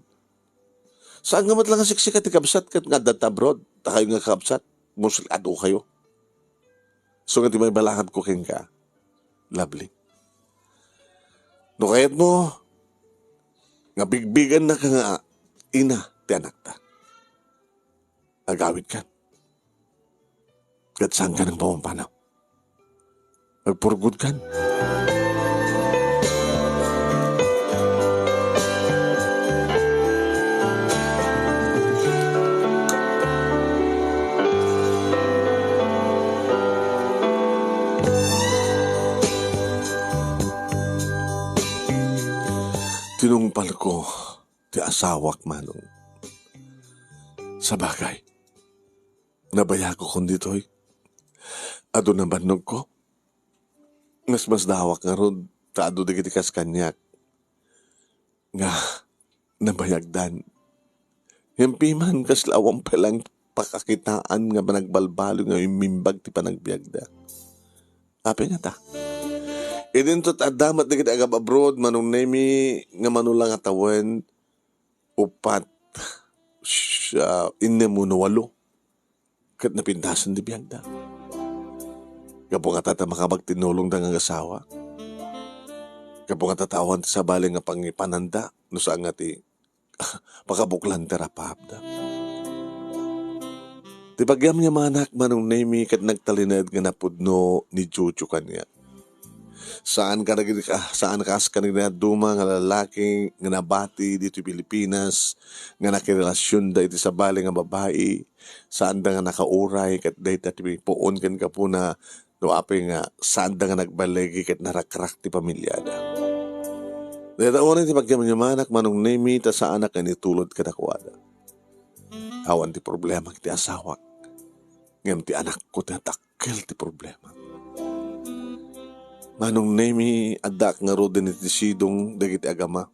Saan nga met la nga siksika ti kabsat ket nga adda ta abroad, ta kayo nga kakabsat, mostly adu kayo. So nga ti maibalakadko kenka, Lovely. No kayatmo nga bigbigannaka nga ina ti anakta, agawidkan. Ket saankan nga pampampanaw. Agpurpurgotkan. Tinungpalko ti asawak, Manong. Sabagay, nabayagakon ditoy. Adu nabannogko. Masmasdawak ngarud ta adu dagiti kas kaniak nga nabayagdan. Ngem piman, kasla awan pay laeng pakakitaan nga managbalbaliw nga immimbag ti panagbiagda. Apay ngata? Idinto ta adda met dagiti agab-abroad, Manong Nemi, nga mano la nga tawen, upat, siya, innem wenno walo. Ket napintasen ti biagda. Gapu ngata ta makapagtinnulongda nga agasawa. Gapu ngata ta awan ti sabali nga pangipananda, no saan nga ti pakabuklan ti rapaapda. Ti pagyamyamanak, Manong Nemi, ket nagtalinaed nga napudno ni Jojo kaniak. Saan kadagiti ka-, saan kas kadagiti dadduma nga lalaki nga nabati ditoy Pilipinas nga nakirelasionda iti sabali nga babai, saanda nga nakauray ket dayta ti puon ken gapuna no apay nga saanda nga nagbaligi ket narakrak ti pamiliada. Dayta unay ti pagyamyamanak, Manong Nemi, ta saanak nga initulod kadakuada. Awan ti problema iti asawak, ngem ti anakko ti adak- kel ti problema. Manong Nemi, addaak ngaruden iti sidong dagiti agama.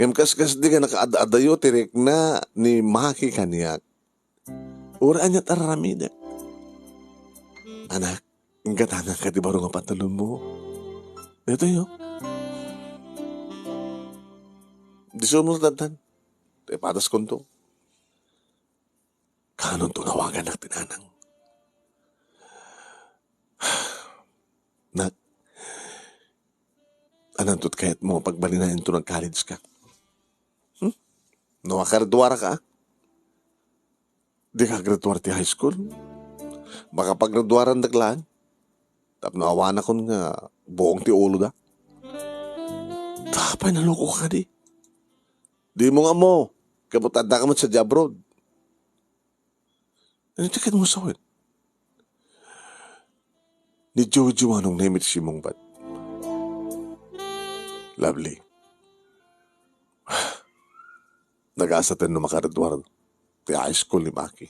Ngem kaskasdi nga nakaad-adayo ti rikna ni Maki kaniak. Uray ania ti ar-aramidek. Anak, inggatangan ka ti baro nga pantalonmo. Ditoy, oh. Disunmo tattan. Ti pataskonto. Kaanonto nga awagannak ti nanang? Nak, ananto ti kayatmo nga pagbalinaenton nga agkaledska? Hmm? No makagraduaraka, dika agraduar ti high school. Makapagraduarandak laeng. Tapno awanakon nga buong ti uloda. Apay, nalukok kadi? Dimo nga ammo, gapu ta addaka met sadiay abroad. Ania ti kayatmo sawen? Ni Jojo, Manong Nemi, ti simmungbat. Lovely. Nagasaten no makagraduar ti high school ni Maki.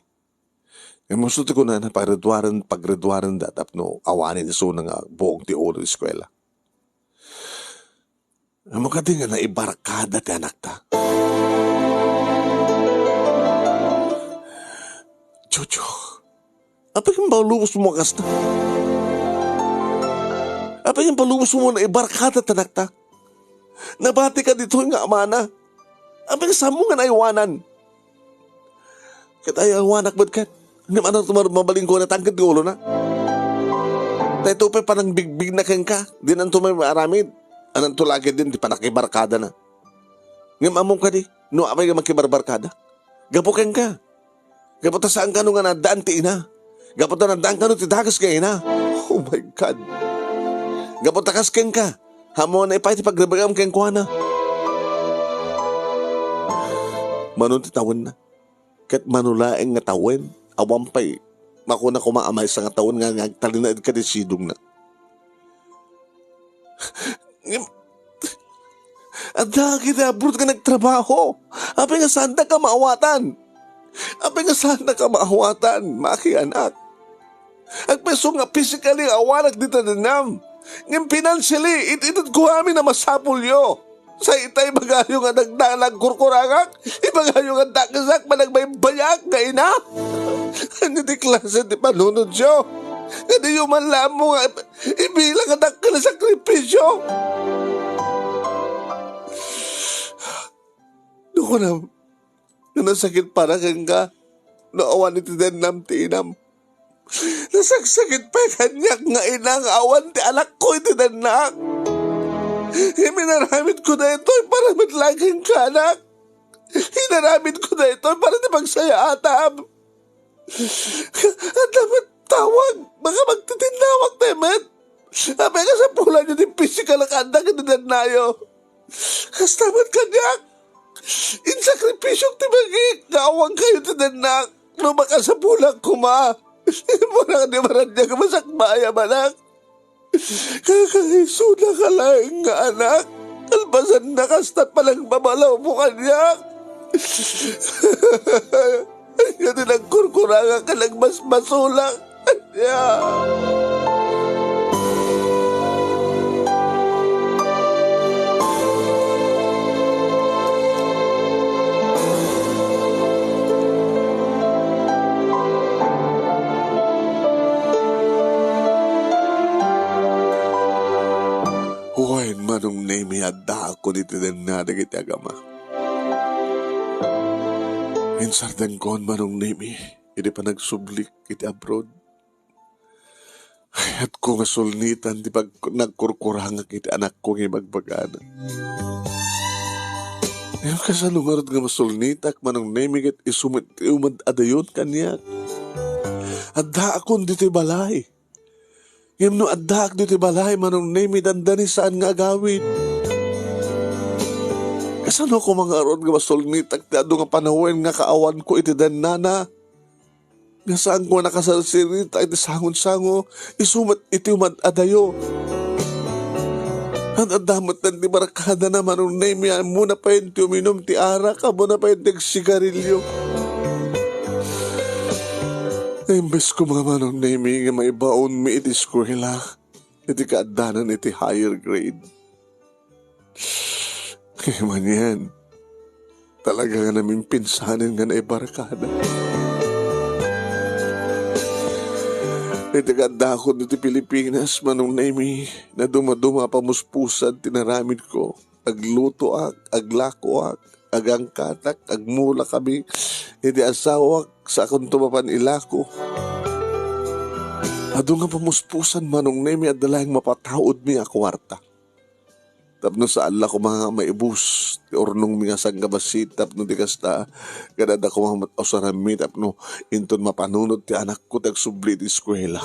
Ngem husto ti kunana, pagraduaren, pagraduarenda tapno awanen isuna nga buong ti ulo ti eskuela. Ammom kadi nga naibarkada ti anakta? Jojo, Apay nga palubosmo a kasta? Apay nga palubosmo a naibarkada ti anakta? Nabatika ditoy nga amana. Apay nga saanmo nga naaywanan? Ket ay-aywanak met ket. Ngem ania ti mar-, mabalin kenkuana, tangked ti ulona. Daytoy pay panangbigbigna kenka. Dinanto met maaramid. Ananto la ketdin ti panakibarkadana. Ngem ammom kadi, no apay nga makibarbarkada? Gapu kenka. Gapu ta saan kano nga naaddaan ti ina. Gapu ta naaddaan kano ti dakes nga ina. Oh my God. Gapu ta kas kenka. Ammona pay ti pagrebekam kenkuana. Mano ti tawenna. Ket mano laeng nga tawen. Awan pay. Makuna koma a maysa nga tawen nga, nga agtalinaed kadi sidongna. Ngem, adda ket abroad nga nagtrabaho. Apay nga saandak a maawatan? Apay nga saandak a maawatan, Maki, anak? Agpayso nga physically awanak dita dennam. Ngem financially, it-itedko amin a masapulyo. Sa ita, ibagayo nga nagda-, nagkurkurangak. Ibagayo nga dakesak, managbaybayak nga ina. Ania ti klase ti panunotyo? Nga diyo man la ammo nga ibilang a dakkel a sakripisyo. No kunam, nga nasakit para kenka, no awan iti dennam ti inam. Nasaksakit pay kaniak nga ina nga awan ti anakko iti dennak. Inaramidko daytoy para met laeng kenka, anak. Inaramidko daytoy para ti pagsayaatam. Adda met tawag, baka magtitinnawak tayo met. Apay nga sapulanyo ti pisikal a kaandak iti dennayo. Kasta met kaniak, insakripisyok ti bagik nga awan kayo ti dennak. No makasapulak koma, immuna nga di maradiag a masakbayam, anak. Kakaisuna ka laeng nga anak. Kalpasanna, kasta panagbabalawmo kaniak. Ania ti nagkurkurangak ken nagmasmasolak? Ania? Wen, Manong Nemi, addaakon iti denna dagiti agama. Insardengkon, Manong Nemi, idi panagsublik iti abroad. Kayatko nga sulnitan ti pag-, nagkurkurangak iti anakko nga ibagbagana. Ngem kasano ngarud nga masulnitak, Manong Nemi, ket isu met ti umad-adayon kaniak? Addaakon ditoy balay. Ngem no addaak ditoy balay, Manong Nemi, dandani saan nga agawid. Kasano koma ngarud nga masulnitak ti adu nga panawen nga kaawanko iti dennana? Nga saanko a nakasarsarita iti sangonsango, isu met iti umad-adayo. Ket adda met ti barkadana, Manong Nemi, ammona pay ti uminum ti arak, ammona pay ti agsigarilio. Imbes koma, Manong Nemi, nga maibaonmi iti eskuela, iti kaaddanan iti higher grade. Kaya man yan, talaga nga namin pinsanen nga naibarkada. Iti kaddakon iti Pilipinas, Manong Nemi, naduma-duma a pamuspusan ti naramidko. Aglutoak, aglakoak, agangkatak, agmula kami iti asawak, saanto mapan ilako. Adu nga pamuspusan, Manong Nemi, adda laeng mapataudmi a kuarta. Tapno saan la koma nga maibus ti urnongmi nga sanggabasit tapno di kasta, ket adda koma met usaranmi tapno inton mapanunot ti anakko ti agsubli iti eskuela.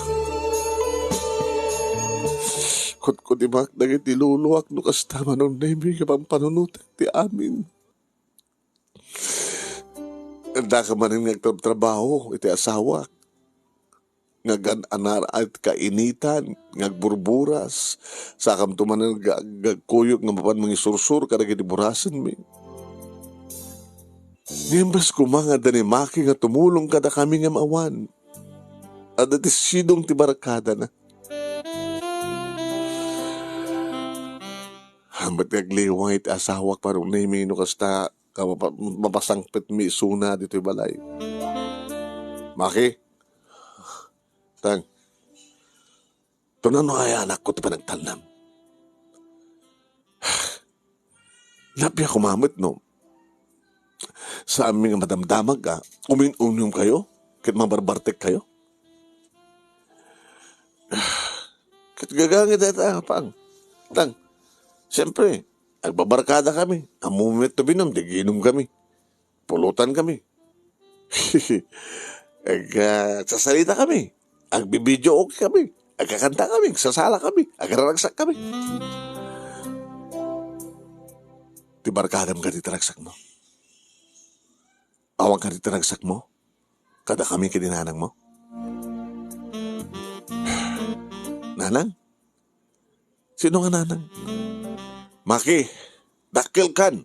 Kutkutimak dagiti loloak no kasta, Manong Nemi, nga pampanunotek ti amin. Adda ka manen nga agtrabtrabaho iti asawak. Nga agan-anak iti kainitan, nga agburburas, saanto manen nga ag-, agkuyog nga mapan mangisursur kadagiti burasenmi. Ngem imbes koma nga adda ni Maki nga tumulong kadakami ngem awan. Adda ti sidong ti barkadana. Hamet nga agliwang iti asawak, Manong Nemi, no kasta, ka mapa-, mapasangpetmi isuna ditoy balay. Maki, Tang, tunano aya anakko ti panagtalnam? Napia koma met no saanmi nga madamdamag a umin-unom kayo ket mabarbartek kayo? Ket gagangay dayta, Apang. Tang, siempre, agbabarkada kami. Ammo met ti binom, di ginom kami. Pulutan kami. Ag, ah, sasalita kami. Agbi-video okay kami. Agkakanta kami. Agsasala kami. Agraragsak kami. Ti barkadam kadi ti ragsakmo? Awan kadi ti ragsakmo? Kada kami kadi nanangmo? Nanang? Sino nga nanang? Maki, dakkelkan.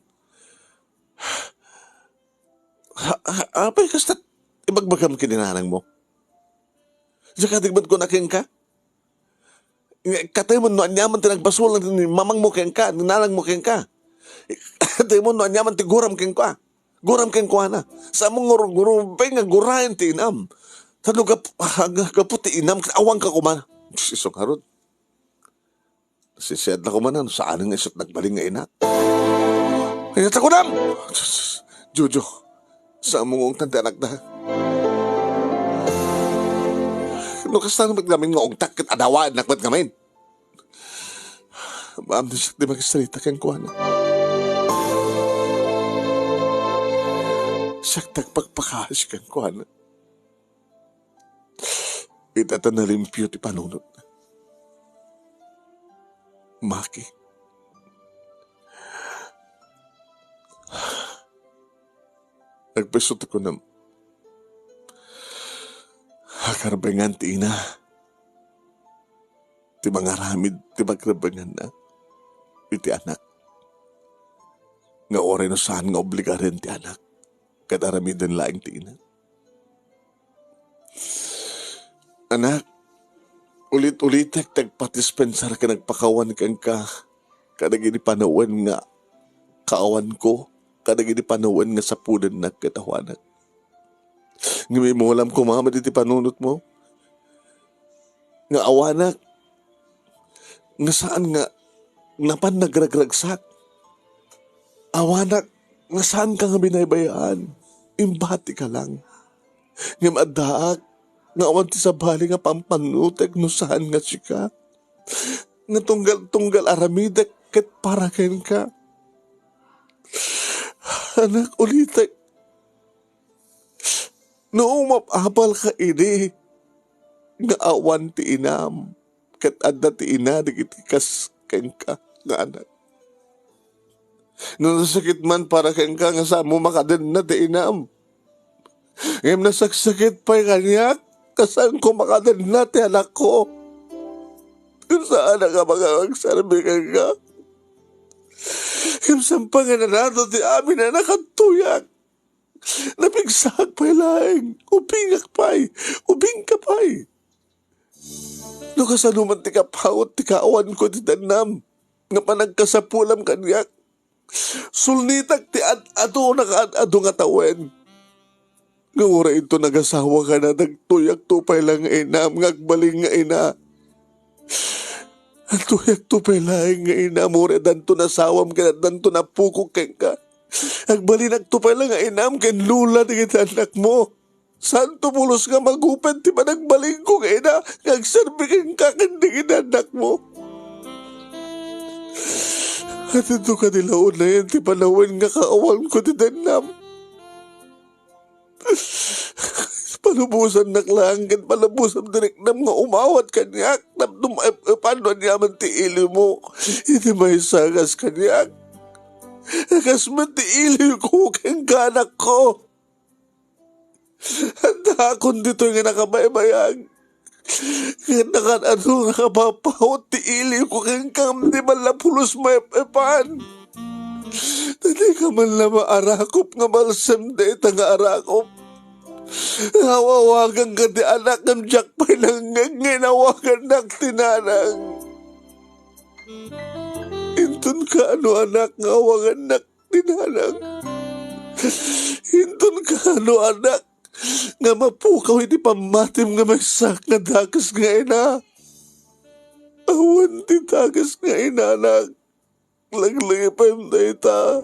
Ha, ha, apay kasta ibagbagam ken ni nanangmo? Diak kadi met kuna kenka? Kataymo no aniaman ti nagbasol ni mamangmo kenka, ni nanangmo kenka. Kataymo no aniaman ti guram kenka. Guram kenkuana. Saanmo nga ru-, ru-, nga guraen ti inam. Ta no gap-, ah, ga-, gapu ti inam, awanka koma. Isu ngarud. Sisiadla koma no saan nga isut nagbalin nga ina. Ay, natakunam! Jojo, saanmo nga ungtan ti anakda? No kasta met ngamin nga ungtak ket adawaennak met ngamin. Maammo siak ti makisarita kenkuana. Siak ti agpakpakaasi kenkuana. Ita ta nalimpio ti panunotna. Maki. Agpayso ti kunam. Akarbengan ti ina ti mangaramid ti pagrebenganna iti anak. Nga uray no saan nga obligaren ti anak, ket aramiden laeng ti ina. Anak, ulit-ulitek ti agpadispensar ken agpakawan kenka kadagiti panawen nga kaawanko, kadagiti panawen nga sapulennak ket awanak. Ngem imulam koma met iti panunotmo nga awanak nga saan nga napan nagragragsak. Awanak nga saanka nga binaybay-an, imbatika lang. Ngem addaak nga awan ti sabali nga pampannutek no saan nga sika. Nga tunggal-tunggal aramidek ket para kenka. Anak, ulitek, no umap-apalka idi nga awan ti inam, ket adda ti ina dagiti kas kenka nga anak. No nasakit man para kenka nga saanmo makadenna ti inam, ngem nasaksakit pay kaniak nga saanko makadenna ti anakko. Saanak a makaagserbi kenka. Ngem saan pay nga nanato ti amin a nakadtoyak. Napigsaak pay laeng, ubingak pay, ubingka pay. No kasano man ti kapawot ti kaawanko iti dannam nga panagkasapulam kaniak, sulnitak ti ad-adu nga kaad-adu nga tawen. Nga uray inton agasawaka, nagtuyakto pay la nga inam nga agbalin nga ina. Agtuyakto pay laeng nga inam, uray addanto nasawam ken addanto napukok kenka. Agbalinakto pay la nga inam ken lola dagiti annakmo. Saanto pulos nga magupet ti panagbalinko nga ina nga agserbi kenka ken dagiti annakmo. Addanto kadi la unayen ti panawen nga kaawanko ti dannam. Palubosannak laeng ken palubosam ti riknam nga umawat kaniak tapno maep-epan no aniaman ti ilimo iti maysa a kas kaniak. Kas met ti ilimo kenka, anakko. Addaakon ditoy nga nakabaybayag. Ket nakaad-adu nga kapapawot ti ilimo kenka, ngem di man la pulos maep-epan. Ta dika man la maarakop nga malsem dayta nga arakop. Aw-awaganka ti anak, ngem diak pay nangngeg nga inawagannak ti nanang. Inton kaano, anak, nga awagannak ti nanang. Inton kaano, anak, nga mapukaw iti pammatim nga maysak nga dakes nga ina. Awan ti dakes nga inanak. Laglagipen dayta.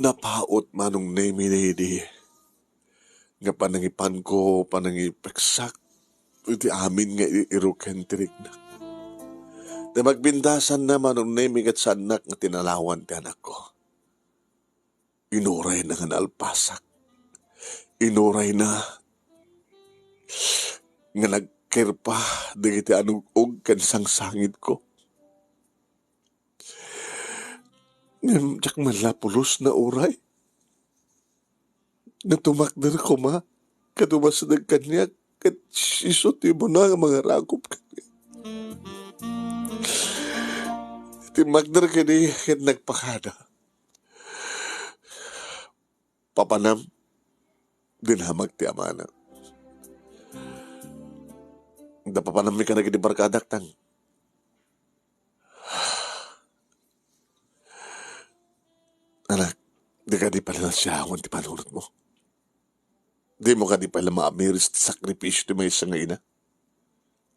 Napaut Manong Nemi daydi nga panangipanko, panangipeksak iti amin nga iruken ti riknak. Ti magbindasanna, Manong Nemi, ket saannak nga tinalawan ti anakko. Inurayna nga nalpasak. Inurayna nga nagkerpa dagiti anug-og ken sangsangitko. Ngem diak man la pulos nauray. Natumakder koma ket umasdeg kaniak, ket isu ti umuna nga mangarakop kaniak. Timmakder kadi ket nagpakada. Papanam, dinamag ti amana. Da papanammi kadagiti barkadak, tang. Anak, di kadi pala nasiangon ti panunotmo? Di mo kadi pala maamiris ti sakripisio ti maysa nga ina?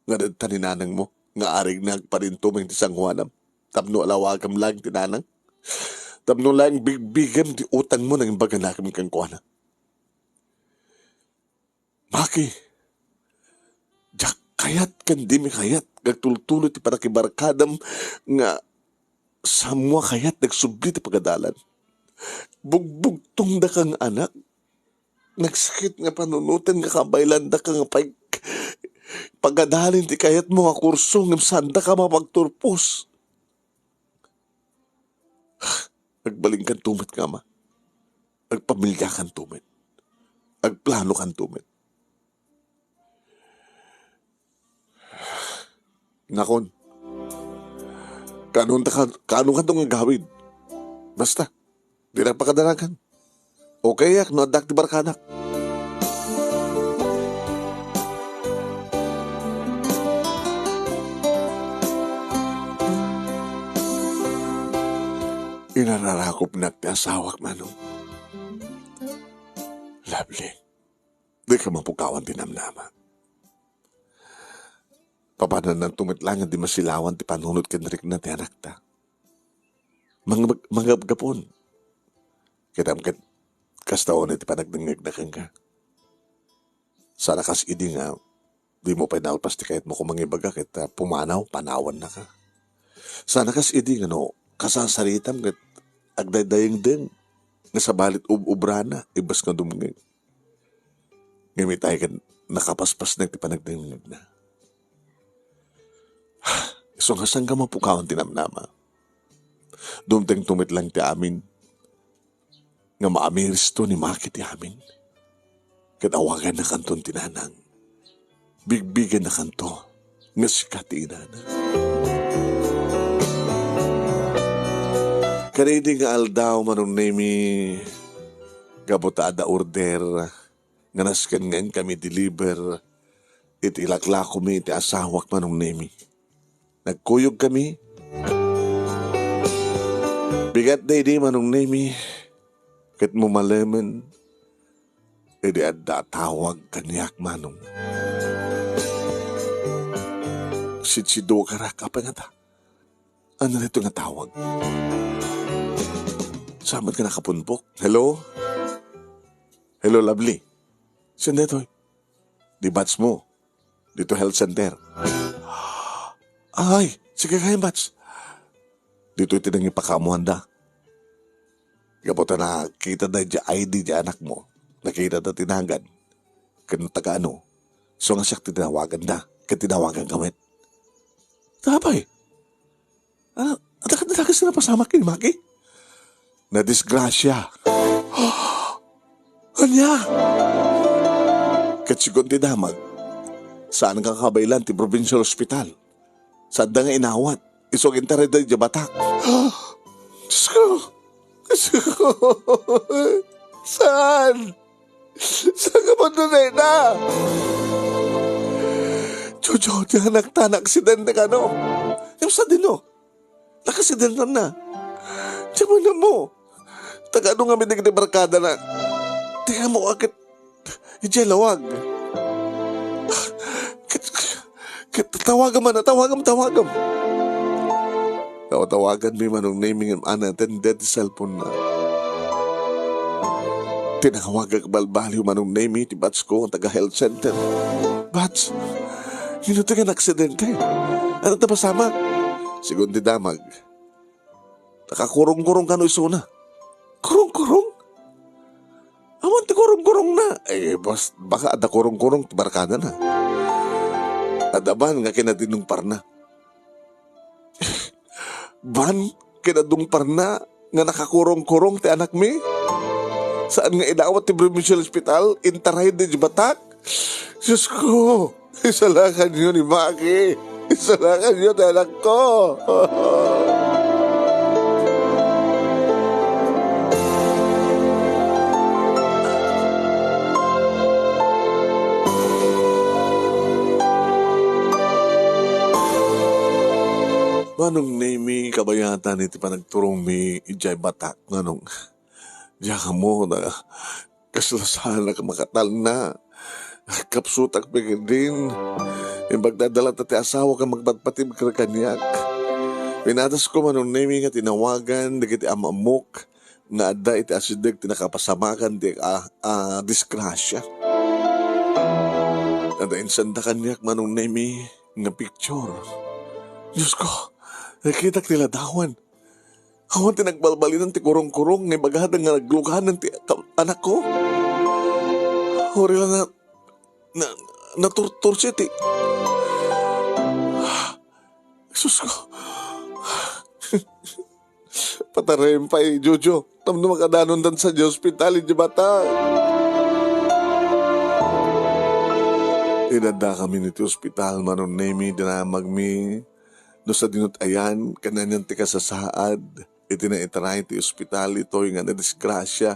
Nga dadta ni nanangmo, nga arig nga agparintumeng ti sangoanam, tapno alawagam laeng ti nanang, tapno laeng bigbigem ti utangmo nga imbaganakem kenkuana. Maki, diak kayat ken dimi kayat nga agtultuloy ti pannakibarkadam nga saanmo a kayat nga agsubli ti pagadalan. Bugbugtongdaka nga anak, nagsakit nga panunoten nga kabaylandaka nga pag-, pagadalen ti kayatmo nga kurso ngem saandaka mapagturpos. Agbalinkanto met nga ama. Agpamiliakanto met. Agplanokanto met. Nakon. Kaano ta ka-, kaano kanto nga gawid? Basta, dinak pakadanagan. Okay, yak, no addak ti barkadak. Inararakopnak ti asawak, Manong. Lovely, dika mapukawan ti namnama. Papanananto met laeng a di masilawan ti panunot ken rikna ti anakta. Mangab-, mangabgapon. Kitam ket kasta unay ti panagdengngegna kenka. Saan a kas idi nga dimo pay nalpas ti kayatmo koma nga ibaga ket, ah, pumanaw, panawannaka. Saan a kas idi nga no kasasaritam ket agdaydayengdeng nga sabali ti ub-ubrana, imbes nga dumngeg. Ngem itay ket nakapaspasnek ti panagdengngegna. Isu nga saanka mapukawan ti namnama. Dumtengto met laeng ti amin nga maamiristo ni Maki ti amin. Ket awagannakanton ti nanang. Bigbigennakanto nga sika ti inana. Kadaydi nga aldaw, Manong Nemi, gapu ta adda order nga nasken nga inkami deliver iti laklakomi iti asawak, Manong Nemi. Nagkuyogkami. Bigat daydi, Manong Nemi, ket mumalemen idi adda a tawag kaniak, Manong. Sidsidukara, apay ngata? Ania daytoy nga tawag? Saan met nga nakapunpok? Hello? Hello, Lovely. Saan daytoy? Di batch mo. Dito health center. Ay, sige kaya, batch. Dito iti nangipakaammoanda. Gapu ta nakita da iti I D ti anak mo. Nakita da ti nagan. Ken taga ano. So nga siak ti tinawaganda. Ken tinawagan ka met. Apay? Ah, adda, adda ka sinapasamak ken ni Maki? Nadisgrasya. Ania? Ket segun ti damag, saan nga kabaylan ti provincial hospital. Sadda nga inawat, isu nga intaray da idiay Batac. Diyos ko! Saan? Saan ka man dayta? Jojo, ti anakta, naaksidente kano. Ngem sadino? Naaksidente na. Diay ammo. Taga adu ngamin dagiti barkadana. Ti ammo a ket idiay lawag. Ket, ket tawagam, a, tawagam, tawagam. Tawtawaganmi Manong Nemy ngem a-attended ti cellphone-na. Tinawagak balbaliw Manong Nemy ti batch ko nga taga health center. Batch, ngem ti naaksidente. Ania ti napasamak? Segun ti damag, nakakurong-kurong kano isuna. Kurong-kurong? Awan ti kurong-kurongna. Eh, bas-, baka adda kurong-kurong ti barkadana. Adda van nga kinadungparna. Van kinadungparna nga nakakurong-kurong ti anakmi? Saan nga inawat ti provincial hospital? Intaray idiay Batak? Diosko! Isalakanyo ni Maki. Isalakanyo ti anakko. Manong Nemy, kabayatan iti panagturongmi idiay Batak, Manong. Diak ammo no kasla saanak a makatalna. Kapsutak pay ketdin. Imbag ta adda latta ti asawak a mangpatpatibker kaniak. Pinadasko Manong Nemy nga tinawagan dagiti am-ammok nga adda iti asideg ti nakapasamakan ti a, a, disgrasya. Adda insenda kaniak Manong Nemy nga picture. Diosko, nakitak ti ladawan. Awan ti nagbalbalinan ti kurong-kurong nga ibagada nga nagluganan ti ka-, anakko. Uray la na, na, naturtursi ti, Susko. Patarem pay, Jojo. Tapno makadanondan sa di ospital, di bata. Inadda kami iti ospital, Manong Nemy, dinamagmi. No sadino ti ayan, ken anian ti kasasaad iti naitaray ti ospital itoy nga nadisgrasya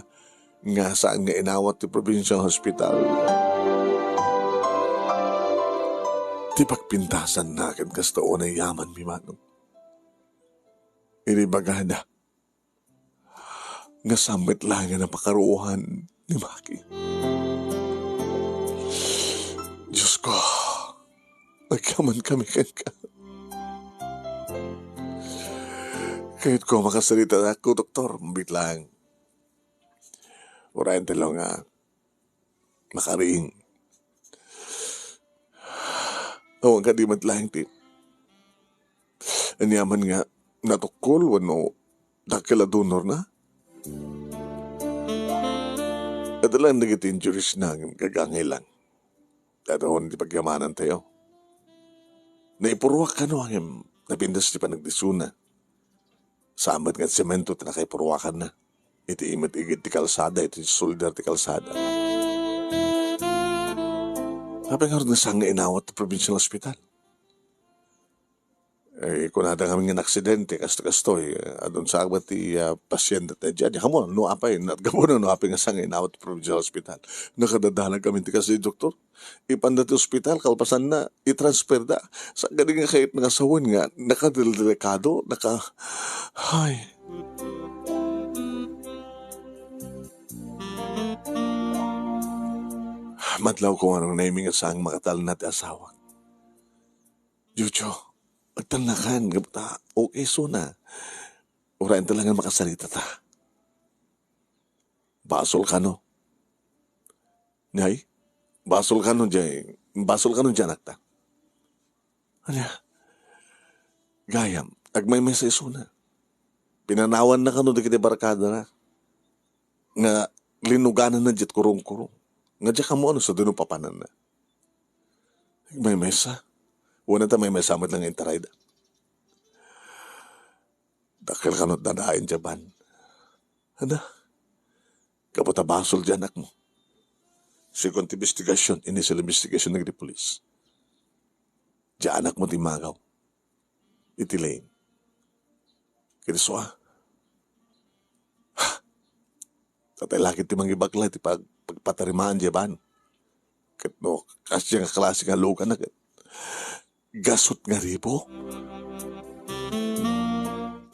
nga saan nga inawat ti provincial hospital. Ti pagpintasanna ken kasta unay yamanmi, Manong. Idi bagada, nga saan met laeng a napakaruohan ni Maki. Diosko, agyaman kami kenka. Kayatko a makasarita, Doktor, bitlang. Uray ti laeng nga makariing. Awan kadi met laeng ti aniaman nga natukkol wenno dakkel a donorna? Adda laeng dagiti injuries na ngem gagangay lang. Adda ti pagyamanantayo. Naipuruak kano ngem napintas ti panagdisuna. Saan met nga semento ti nakaipuruakanna. Iti imet igid ti kalsada, iti sulder ti kalsada. Apay ngarud nga saan nga inawat ti provincial hospital? Eh, kunada ngamin nga aksidente, kasto-kastoy, eh, adun sa agbat ti, ah, pasyente ti diay. Diak ammo no apay, no apay nga saan nga inawat ti provincial hospital. Nakadadalag kami ti kas doktor. Ipanda ti ospital, kalpasanna, itransferda. Sa kadi nga kayat nga sawen nga nakadeldelikado, naka-, ay. Madlaw ko, Manong Nemy, nga saan makatalna ti asawak. Jojo, agtalnakan, gapu ta, okay, suna. Uray ta lang nga makasarita ta. Basol kano. Nay, basol kano diay, basol kano diay anakta. Ania? Gayam, agmaymaysa isuna. Pinanawanna kano dagiti barkadana nga linugananna diay kurong-kurong. Nga diak ammo no sadino papananna. Agmaymaysa. Wen ta maymaysa met lang nga intarayda. Dakkel kano dadain diay ban. Ana? Gapu ta basol diay anakmo. Segun ti investigasyon, initial investigation dagiti pulis, diay anakmo ti immagaw iti lane. Ket isu a, Tatay la ket ti mangibakla iti pag-, pagpatarimaan diay ban. Ket no, kasdiay nga klase nga lugan a ket gasut nga ribo.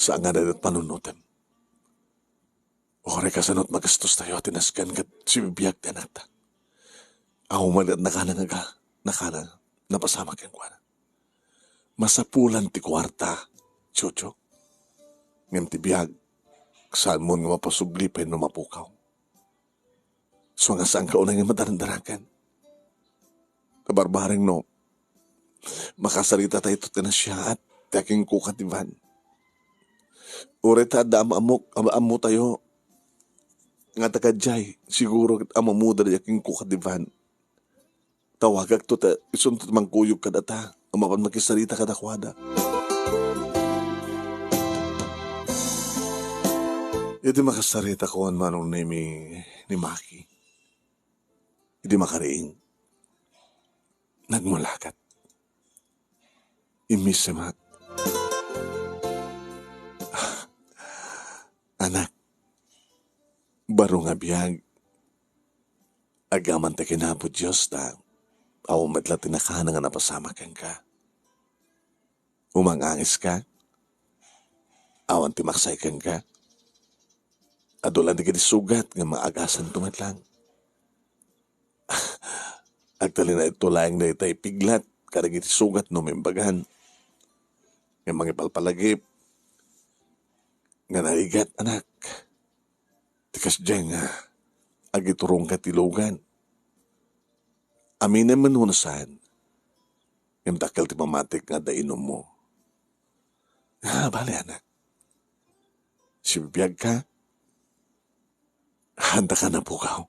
Saan nga dayta panunotem. Uray kasano ti magastos tayo ti nasken ket sibibiag ti anakta. Awan met nakana nga ga-, nakana, napasamak kenkuana. Masapulan ti kuarta, Jojo. Ngem ti biag, saanmon nga mapasubli pay no mapukaw. Sua nga saanka unay nga madarandarangen. Kabarbareng no, makasarita tayo ti nasiaat ti akingkuka ti Van. Uray ta adda am-, ammok-, am-, ammo tayo nga taga diay, siguro ket ammoda di akingkuka ti Van. Tawagakto ta isunto ti mangkuyog kadata a mapan makisarita kadakuada. Iti makasarita ko, Manong Nemi, ni Maki. Iti makariing, nagmulakat. Immisemak. Anak, baro nga biag, agaman ta ken Apo Dios ta awan met la ti nakana nga napasamak kenka. Umang-angeska? Awan ti maksay kenka? Adu lang dagiti sugat nga maagasanto met lang. Agtalinaedto laeng daytay piglat kadagiti sugat no maimbagan. Nga mangipalpalagip nga narigat, anak. Ti kasdiay nga agiturongka ti lugan. Aminem man wenno saan. Ngem dakkel ti pammatik nga adda inummo. Ah, bale, anak. Sibibiagka? Haanda ka napukaw.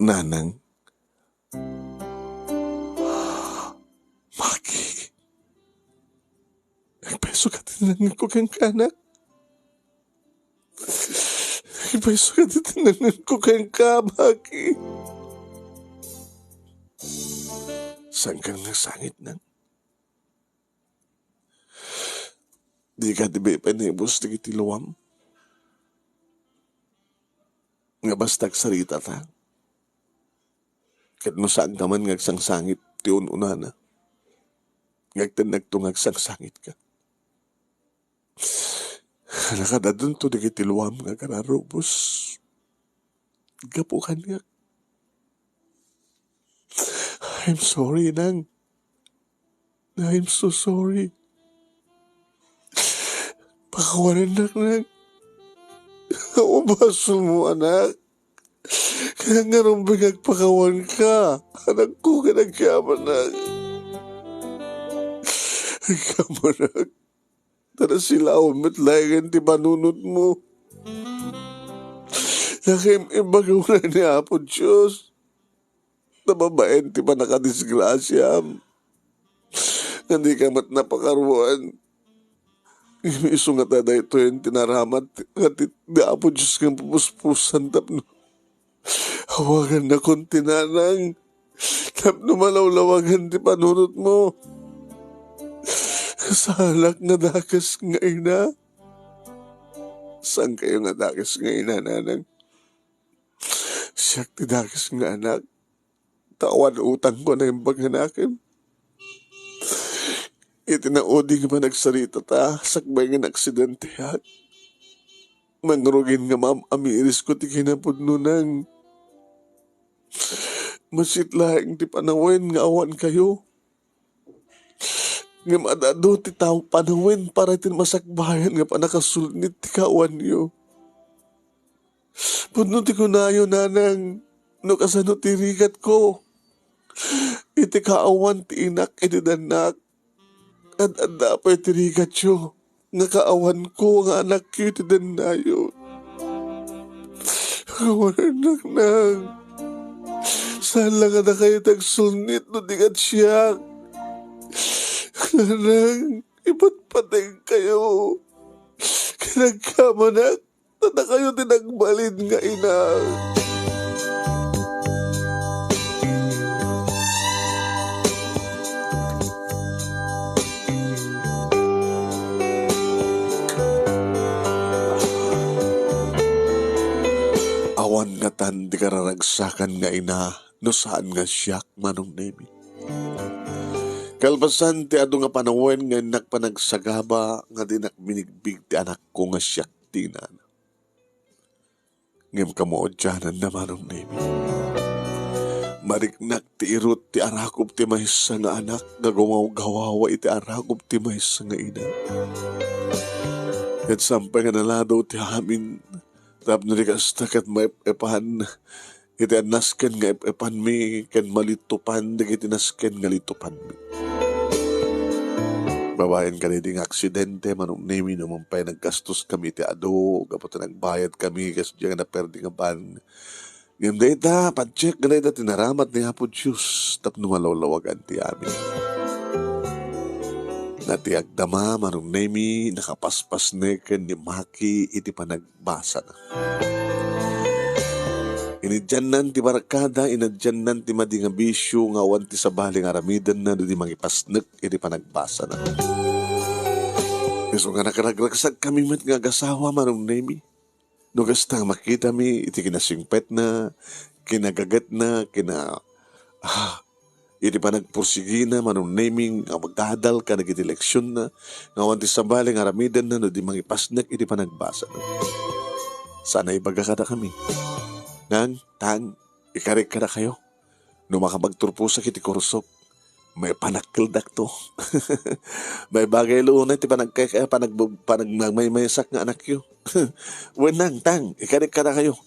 Nanang. Maki. Agpayso ka ti nangnengko kenka, anak. Agpayso ka ti nangnengko kenka, Maki. Saan ka nagsangit, nang? Dika diay pay naibus dagiti luam? Nga basta agsarita ta. Ket no saanka man nga agsangsangit ti un-unana, nga agtennagto nga agsangsangitka. Nakadadunto dagiti luam nga agararubos gapu kaniak. I'm sorry, Nang. I'm so sorry. Pakawanennak, Nang. Awan basolmo, anak. Kaya nga rumbeng agpakawanka. Anakko, ket agyamanak. Agyamanak. Ta nasilaw met laengen ti panunotmo. Nakim-imbag unay ni Apo Dios. Ta babaen ti pannakadisgrasiam, nga dika met napakaruan. Ngem isu ngata daytoyen ti naramat nga ti, ti Apo Dios nga pupuspusan tapno awagannakon ti nanang, tapno malawlawagan ti panunotmo. Saanak nga dakes nga ina. Saankayo nga dakes nga ina, nanang? Siak ti dakes nga anak, ta awan utangko a naimbag nga nakem. Iti naudi nga panagsaritata, sakbay nga naaksidente, mangrugin nga maam-amirisko ti kinapudno, nang. Massit laeng ti panawen nga awankayo. Ngem ad-adu ti tao panawen para iti masakbayan nga pannakasulnit ti kaawanyo. Pudno ti kunayo, nanang, no kasano ti rigatko iti kaawan ti inak iti dannak. Ad-adda pay ti rigatyo nga kaawanko nga anakyo iti dannayo. Awan, anak, nang. Saan la nga dakayo ti agsulnit no di ket siak. Nang, ipatpateg kayo. Kinagkamanak, ta dakayo ti nagbalin nga ina. Agsakan nga ina, no saan nga siak, Manong Nemi. Kalpasan ti adu nga panawen nga innak panagsagaba nga dinak binigbig ti anakko nga siak ti inana. Ngem kamaudiananna, Manong Nemi. Mariknak ti irut ti arakup ti maysa nga anak nga gumawgawawa iti arakup ti maysa nga ina. Ket saan pay nga naladaw ti amin, tapno di kasta ket maep-epan iti annasken nga ep-epanmi ken malitupan dagiti nasken nga litupanmi. Babaen kadaydi nga aksidente, Manong Nemi, no man pay naggastos kami iti adu, gapu ta nagbayad kami kas diay nga naperdi nga ban. Ngem dayta, patiek nga dayta tinaramat ni Apo Dios tapno malawlawagan ti amin. Nga ti agdama, Manong Nemi, nakapaspasneken ni Maki iti panag- basana. Inadyannan ti barkada, inadyannan ti madi nga bisio nga awan ti sabali nga aramidenna no di mangipasnek iti panagbasana. Isu nga nakaragragsak kami met nga agasawa, Manong Nemi. No kasta nga makitami iti kinasingpetna, kinagagetna, kina-, ah, iti panagpursigina, Manong Nemi, nga agadal kadagiti leksionna, nga awan ti sabali nga aramidenna no di mangipasnek iti panagbasana. Sana ibaga kadakami, "Nang, Tang, ikarik kadakayo. No makapagturposak iti kursok, maipanakkeldakto." Maibagay la unay ti panagkay-, panag-, panagmaymaysak nga anakyo. "Wen, Nang, Tang, ikarik kadakayo.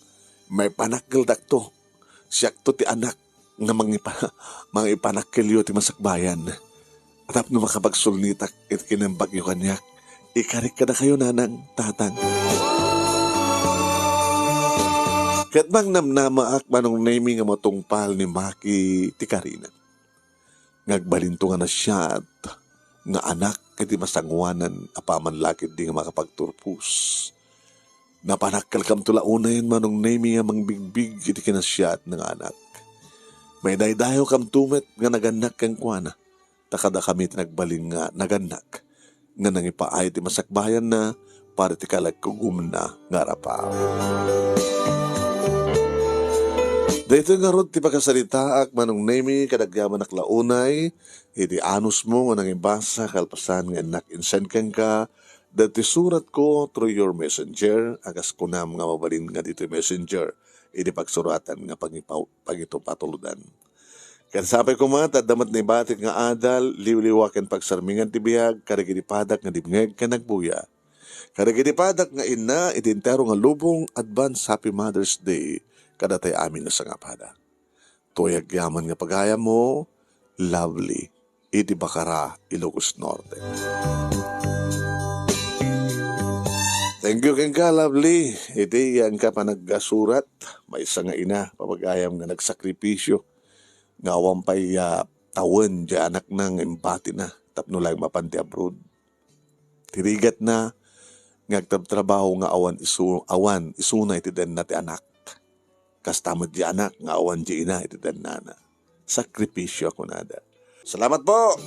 Maipanakkeldakto. Siakto ti anak nga mangipa-, mangipanakkelyo ti masakbayan. Tapno makapagsulnitak iti kinembagyo kaniak, ikarik kadakayo, Nanang, Tatang." Ket mangnamnamaak, Manong Nemi, nga matungpal ni Maki ti karina. Nga agbalinto nga nasiat nga anak iti masangoanan apaman la ketdi nga makapagturpos. Napanakkelkamto la unayen, Manong Nemi, nga mangbigbig iti kinasiatna nga anak. Maidaydayawkamto met nga nagannak kenkuana, ta kadakami ti nagbalin nga nagannak, nga nangipaay ti masakbayanna para iti kalagkugomna nga arapaw. Daytoy ngarud ti pakasaritaak, Manong Nemi, ket agyamanak la unay iti anusmo nga nangibasa kalpasan nga innak insend kenka dagiti suratko through your messenger, a kas kunam nga mabalin nga ditoy messenger, iti pagsuratan nga pangipaw-, pangitupatulodan. Ket sapay koma ta adda met naibatik nga adal, liwliwa ken pagsarmingan ti biag kadagiti padak nga dimngeg ken nagbuya. Kadagiti padak nga inna iti entero nga lubong, advance Happy Mother's Day kadatay amin a sangapada. Toy agyaman nga pagayammo, Lovely, iti Bacara, Ilocos Norte. Thank you kenka, Lovely. Iti yan ka panagsurat, maysa nga ina, papagayam nga nagsakripisyo, nga awan pay, ah, tawen diay anakna nga imbatina tapno laeng mapan ti abroad. Ti rigatna nga agtrabtrabaho nga awan isu-, awan isuna iti denna ti anak. Kasta met diay anak nga awan diay ina iti dennana. Sakripisyo a kunada. Salamat po!